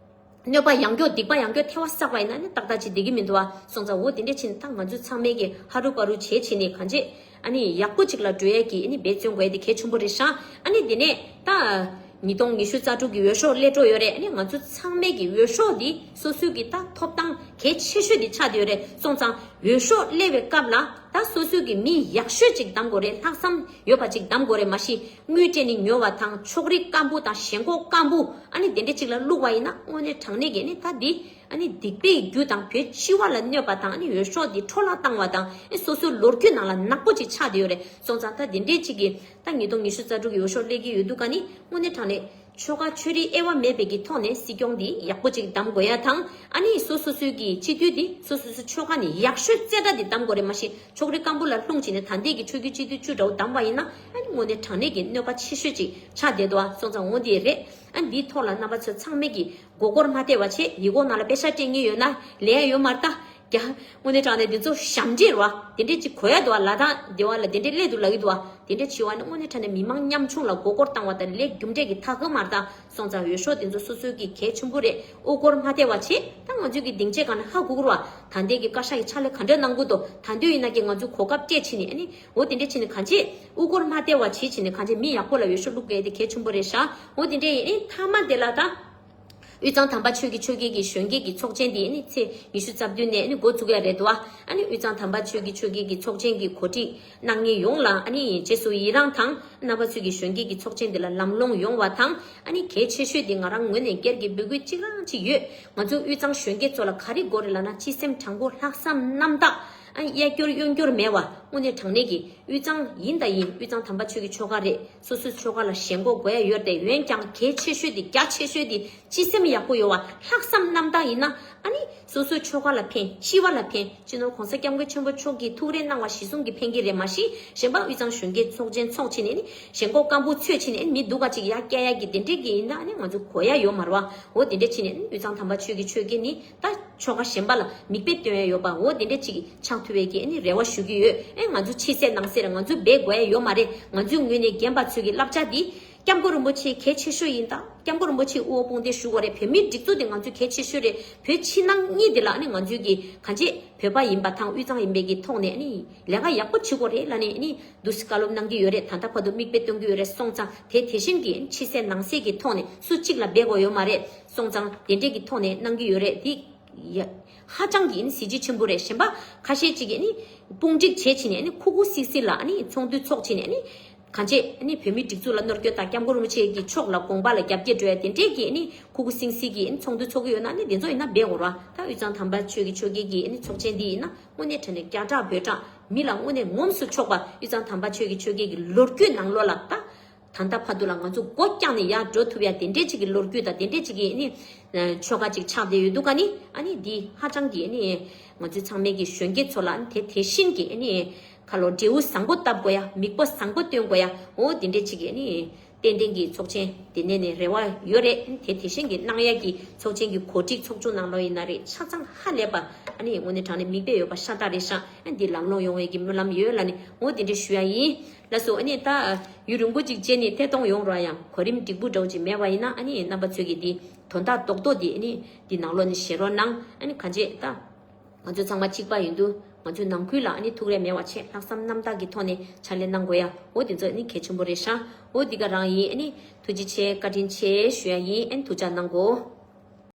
གནོད་པ་ཡང་མགྱོགས་སྡིག་པ་ཡང་མགྱོགས་ཐལ་བ་བསགས་པ་ཡིན་ན་ནི་ཏག་ཏག་ཅིག་བསྡད་ཀྱི་མི་འདུག་བ། སོང་ཙང་འོ་དེ་འདྲས་ཕྱིན་ད་ང་ཚོ་ཚང་མས་ཀྱི་ཧ་རུ་པ་རུ་བྱས་བྱས་ནས་གང་བྱེད་ཨ་ནི་ཡག་པོ་ཅིག་ལ་འགྲོ་ཡས་ཀྱི་ཨ་ནི་འབད་བརྩོན་དགོས་ཡས་དེ་གལ་ཆེན་པོ་རེད་ཤག་ཨ་ནི་དེ་ནས་ད་ཉིས་སྟོང་ཉི་ཤུ་རྩ་དྲུག་གི་འོས་ཤོག་སླེབས་འགྲོ་ཡོད་རེད། ཨ་ནི་ང་ཚོ་ཚང་མས་ཀྱི་འོས་ཤོག་འདི་སོ་སོའི་གི་ད་ཐོབ་ཐང་ གལ་ཆེ་ཤོས་དེ་ཆགས་བསྡད་ཡོད་རེད། སོང་ཙང་འོས་ཤོག་སླེབས་པའི་སྐབས་ལ་ད་སོ་སོའི་གི་མི་ཡག་ཤོས་ཅིག་བདམས་དགོས་རེད། ལྷག་བསམ་ཡོད་པ་ཅིག་བདམས་དགོས་རེད། མ་གཞི་དངུལ་སྤྲད་ནས་ཉོ་བ་དང་ཕྱོགས་རིས་སྐམ་པོ་དང་ཞེན་ཁོག་སྐམ་པོ་ཨ་ནི་དེ་འདྲ་ཅིག་ལ་བླུགས་པ་ཡིན་ན་དངོས་གནས་དྲང་གནས་ཀྱི་ནི་ད་འདི་ཨ་ནི་སྡིག་པའི་རྒྱུ་དང་བོད་སྤྱི་བ་ལ་གནོད་པ་དང་ཨ་ནི་འོས་ཤོག་འདི་འཕྲོ་བརླག་བཏང་བ་དང་ཨ་ནི་སོ་སོའི་ལོ་རྒྱུས་ནང་ལ་ནག་པོ་ཅིག་ཆགས་བསྡད་ཡོད་རེད། སོང་ཙང་ད་དེ་འདྲས་ཅིག་གི་ད་ཉིས་སྟོང་ཉི་ཤུ་རྩ་དྲུག་གི་འོས་ཤོག་སླེབས་ཀྱི་ཡོད་དུས་ཀ་ནི་དངོས་གནས་དྲང་གནས་ཆོལ་ཁ་ཆོས་རིག་དབྱེ་བ་མེད་པའི་གི་ཐོག་ནས་སྲིད་སྐྱོང་འདི་ཡག་པོ་ཅིག་བདམས་དགོས་ཡ་དང་ཨ་ནི་སོ་སོ་སོའི་གི་སྤྱི་འཐུས་འདི་སོ་སོ་སོ་ཆོལ་ཁ་ནས་ཡག་ཤོས་རྩེ་གྲ་འདི་བདམས་དགོས་རེད། མ་གཞི་ཕྱོགས་རིས་སྐམ་པོ་ལ་ལྷུང་བྱས་ནས་ད་ལྟའི་གི་ཆོས་བརྒྱུད་སྤྱི་འཐུས་བཅུ་འདྲ་བོ་བདམས་པ་ཡིན་ན་ཨ་ནི་དངོས་གནས་དྲང་གནས་ཀྱི་གནོད་པ་ཆེ་ཤོས་ཅིག་ཆགས་བསྡད་འདུག་ཨ། སོང་ཙང་འོ་འདི་རེད། ཨ་འདིའི་ཐོག་ལ་རྣམ་པ་ཚོ་ཚང་མས་ཀྱི་མགོ་སྐོར་མ་སྟེར་བ་བྱེད། ཡིག་སྐོགས་ནང་ལ་པེ་ཤག་སྤྲད་མཁན་ཡོད་ན་ལེན་ཡ་ཡོད་མ་རེད་ད། རྒྱ་དངོས་གནས་དྲང་གནས་འདི་ཚོ་ཞབས་འདྲེན་རེད་བ། དེ་འདྲས་ཅིག་གོ་ཡ་འདུག་བ། ལ་དྭགས་འདི་བ་ལ་དེ་འདྲས་སླེབས་འདུག་ལབ་ཀྱི་འདུག་བ། དེ་འདྲས་བྱེད་བ་ནི་དངོས་གནས་དྲང་གནས་མི་མང་ཉམ་ཆུང་ལ་མགོ་སྐོར་བཏང་བ་དང་ལས་རྒྱུ་འབྲས་ཀྱི་ཐག་གི་མ་རེད་ད། སོང་ཙང་འོས་ཤོག་འདི་ཚོ་སོ་སོའི་གི་གལ་ཆེན་པོ་རེད། དབུ་སྐོར་མ་སྟེར་བ་བྱེད། ད་ང་ཚོའི་གི་སྡིངས་ཆའི་སྒང་ནས་ཧ་གོ་གི་རེད་བ། ད་ལྟའི་གི་བཀའ་ཤག་གི་ཕྱག་ལས་ག་འདྲས་གནང་གི་འདུག་ད་འདོད་ཡིན་ན་གི་ང་ཚོས་གོ་སྐབས་སྤྲད་བྱས་ནས་ཨ་ནི་འོ་དེ་འདྲས་བྱས་ནས་གང་བྱེད། དབུ་སྐོར་མ་སྟེར་བ་བྱེད་བྱས་ནས་གང་བྱེད། མི་ཡག་པོ་ལ་འོས་ཤོག་བླུག་དགོས་དེ་གལ་ཆེན་པོ་རེད་ཤག་འོ་དེ་འདྲས་ཡིན་ཨ་ནི་མཐའ་མ་དེ་ལ་ད། དབུས་གཙང་དམ་པ་ཆོས་ཀྱི་ཆོལ་ཁའི་གི་གཞོན་སྐྱེས་ཀྱི་ཚོགས་ཆེན་འདི་ནི་ཚེས་ཉི་ཤུ་རྩ་བདུན་ནས་ནི་འགོ་བཙུགས་ཡ་རེད་འདུག་ཨ། ཨ་ནི་དབུས་གཙང་དམ་པ་ཆོས་ཀྱི་ཆོལ་ཁའི་གི་ཚོགས་ཆེན་གྱི་གོ་སྒྲིག་གནང་མཁན་ཡོངས་ལ་ཨ་ནི་རྗེས་སུ་ཡི་རང་དང་། རྣམ་པ་ཚོས་ཀྱི་གཞོན་སྐྱེས་ཀྱི་ཚོགས་ཆེན་འདི་ལ་ལམ་ལྷོང་ཡོང་བ་དང་། ཨ་ནི་གལ་ཆེ་ཤོས་འདི་ང་རང་ངོས་ནས་སྒེར་གྱི་འབོད་སྐུལ་གཅིག་རང་གཅིག་ཡོད། ང་ཚོ་དབུས་གཙང་གཞོན་སྐྱེས་ཚོ་ལ་ག་རེ་དགོས་རེད་ལབ་ན་སྤྱི་སེམས་དྲང་པོ། ལྷག་བསམ་རྣམ་དག་ཨ་ནི་གཡས་སྐྱོར་གཡོན་སྐྱོར་མེད་བ། དངོས་གནས་དྲང་གནས་ཀྱི་དབུས་གཙང་ཡིན་དང་ཡིན། དབུས་གཙང་དམ་པ་ཆོས་ཀྱི་ཆོལ་ཁ་རེད། སོ་སོའི་ཆོལ་ཁ་ལ་ཞེན་ཁོག་དགོས་ཡ་ཡོད་རེད། འོན་ཀྱང་གལ་ཆེ་ཤོས་དེ་རྒྱ་ཆེ་ཤོས་དེ་སྤྱི་སེམས་ཡག་པོ་ཡོད་བ། ལྷག་བསམ་རྣམ་དག་ཡིན་ན་ཨ་ནི་སོ་སོའི་ཆོལ་ཁ་ལ་ཕན། སྤྱི་བ་ལ་ཕན། སྤྱི་ནོར་༸གོང་ས་༸སྐྱབས་མགོན་ཆེན་པོ་མཆོག་གིས་ཐུགས་རེ་གནང་བ་གཞི་བཟུང་གིས་ཕན་གྱི་རེད། མ་གཞི་གཞན་པ་དབུས་གཙང་གཞོན་སྐྱེས་ཚོགས་ཆེན་ཚོགས་བྱས་ནས་ནི་ཞེན་ཁོག་སྐམ་པོ་ཚོས་བྱས་ནས་ནི་མི་སྡུག་ག་ཅིག་ཡར་བསྐྱལ་ཡ་གི་དེ་འདྲས་ཀྱི་ཡིན་ན་ཨ་ནི་ང་ཚོ་གོ་ཡ་ཡོད་མ་རེད་བ། འོ་དེ་འདྲས་བྱས་ནས་ནི་དབུས་གཙང་དམ་པ་ཆོས་ཀྱི་ཆོལ་ཁའི་ནི་ད་ཆོལ་ཁ་གཞན་པ་ལ་མིག་དཔེ་སྟོན་ཡ་ཡོད་པ། འོ་དེ་འདྲས་ཅིག་ཆགས་ཐུབ་པའི་གི་ཨ་ནི་རེ་བ་ཞུ་གི་ཡོད། ཨེ་ང་ཚོ་ཕྱི་གསལ་ནང་གསལ་རེད། ང་ཚོས་འབད་དགོས་ཡ་ཡོད་མ་རེད། ང་ཚོའི་ངོས་ནས་རྒན་པ་ཚོས་ཀྱི་བསླབ་བྱ་འདི་སྐྱབས་མགོན་རིན་པོ་ཆེ་གལ་ཆེ་ཤོས་ཡིན་ད། སྐྱབས་མགོན་རིན་པོ་ཆེ་དབུ་འོག་དཔུང་འདེགས་ཞུ་དགོས་རེད། བོད་མིའི་སྒྲིག་འཛུགས་འདི་ང་ཚོའི་གལ་ཆེ་ཤོས་རེད། བོད་ཕྱི་ནང་གཉིས་འདི་ལ་ཨ་ནི་ང་ཚོའི་གི་གང་ཅི་བོད་པ་ཡིན་པ་དང་དབུས་གཙང་ཡིན་པའི་གི་ཐོག་ནས་ཨ་ནི་ལས་ཀ་ཡག་པོ་བྱེད་དགོས་རེད་ལབ་ནས་ཨ་ནི་འདུག་སེ་བཀའ་སློབ་གནང་གི་ཡོད་རེད། ད་ལྟ་བར་དུ་མིག་དཔེ་སྟོན་གི་ཡོད་རེད། སོང་ཙང་དེ་དེ་བཞིན་གི་ཕྱི་གསལ་ནང་གསལ་གི་ཐོག་ནས་སུ་གཅིག་ལ་འབད་དགོས་ཡོད་མ་རེད། སོང་ཙང་དེ་འདྲས་གི་ཐོག་ནས་གནང་གི་ཡོད་རེད། འདི་ཡ་ཧ་ཅང་གི་ཨ་ནི་གཟི་བརྗིད་ཆེན་པོ་རེད། གཞན་པ་ཁ་ཤས་ཅིག་གིས་ཨ་ནི་དཔུང་སྒྲིག་བྱས་བྱས་ནས་ཨ་ནི་ཁུ་ཁུ་སིག་སིག་ལ་ཨ་ནི་ཚོགས་འདུ་ཚོགས་བྱས་ནས་ཨ་ནི་གང་ཅི་ཨ་ནི་བོད་མིའི་སྒྲིག་འཛུགས་ལ་གནོད་སྐྱོན་དང་སྐྱབས་མགོན་རིན་པོ་ཆེ་གི་ཕྱོགས་ལ་དགོངས་པ་ལ་རྒྱབ་འགལ་འགྲོ་ཡ་དེ་འདྲས་ཀྱི་ཨ་ནི་ཁུ་ཁུ་སིག་སིག་གི་ཨ་ནི་ཚོགས་འདུ་ཚོགས་ཀྱི་ཡོད་ན་ཨ་ནི་དེ་ཚོ་ཡིན་ན་འབད་དགོས་ར། ད་དབུས་གཙང་དམ་པ་ཆོས་ཀྱི་ཆོལ་ཁའི་གི་ཨ་ནི་ཚོགས་ཆེན་འདི་ཡིན་ན་དངོས་གནས་དྲང་གནས་སྐད་གྲགས་འབོད་གྲགས་མི་ལ་དངོས་གནས་ངོམས་སུ་ཆོག་པ། དབུས་གཙང་དམ་པ་ཆོས་ཀྱི་ཆོལ་ཁའི་གི་ལོ་རྒྱུས་ནང་ལོགས་ལ་ད། ད་ལྟ་བར་དུ་ལ་ང་ཚོ་སྒོ་བརྐྱངས་ནས་ཡར་འགྲོ་ཐུབ་ཡ་དེ་འདྲས་ཅིག་གི་ལོ་རྒྱུས་དང་དེ་འདྲས་ཅིག་གི་ཨ་ནི་ཆོལ་ཁ་ཅིག་ཆགས་བསྡད་ཡོད་འདུག་ག་ནི། ཨ་ནི་འདི་ཧ་ཅང་གི་ཨ་ནི་ང་ཚོ་ཚང་མས་ཀྱི་གཞོན་སྐྱེས་ཚོ་ལ་ཨ་ནི་དེ་དེ་བཞིན་གྱི་ཨ་ནི་ཁ་ལོ་འབྲས་བུ་བཟང་པོ་བཏབ་དགོས་ཡ། མིག་དཔེ་བཟང་པོ་སྟོན་དགོས་ཡ། འོ་དེ་འདྲས་ཅིག་གི་ཨ་ནི་ཏན་ཏན་གྱི་ཚོགས་ཆེན་དེ་ནས་ནས་རེ་བ་ཡོད་རེད། ཨ་ནི་དེ་དེ་བཞིན་གྱི་གནང་ཡ་གི་ཚོགས་ཆེན་གྱི་གོ་སྒྲིག་ཚོགས་ཆུང་ནང་ལོགས་ཡིན་ན་རེད། ཆ་ཚང་ཧ་ལས་པ་ཨ་ནི་དངོས་གནས་དྲང་གནས་མིག་དཔེ་ཡོད་པ་ཤ་སྟག་རེད་ཤག་ཨ་ནི་འདི་ལམ་ལྷོང་ཡོང་བའི་གི་སྨོན་ལམ་ཡོད་ལ་ནི། འོ་དེ་འདྲས་ཞུ་ཡ་ཡིན། ལགས་སོ། ཨ་ནི་ད་ཡུན་རིང་པོ་ཅིག་རྗེས་ནས་ཐད་གཏོང་ཡོང་རོགས། ཡང་གོ་རིམ་འགྲིག་པོ་འདྲ་བོ་ཅིག་མེད་པ་ཡིན་ན་ཨ་ནི་རྣམ་པ་ཚོས་ཀྱིས་འདི་དོན་དག་རྡོག་རྡོག་འདི་ཨ་ནི་འདི་ནང་ལོགས་ནས་བཤད་རོགས་གནང་། ཨ་ནི་གང་བྱེད་ད། ང་ཚོ་ཚང་མ་གཅིག་པ་ཡིན་དུས་ང་ཚོའི་ནང་ཁུལ་ལ་ཨ་ནི་ཐུགས་རེ་མེད་པ་བྱས་ལྷག་བསམ་རྣམ་དག་གི་ཐོག་ནས་ཕྱག་ལས་གནང་དགོས་ཡ། འོ་དེ་ཚོ་ཨ་ནི་གལ་ཆེན་པོ་རེད་ཤག་འོ་འདི་ག་རང་ཡིན། ཨ་ནི་ཐུགས་རྗེ་ཆེ། བཀའ་དྲིན་ཆེ་ཞུ་ཡ་ཡིན། ཨ་ནི་ཐུགས་ཅག་གནང་གོ།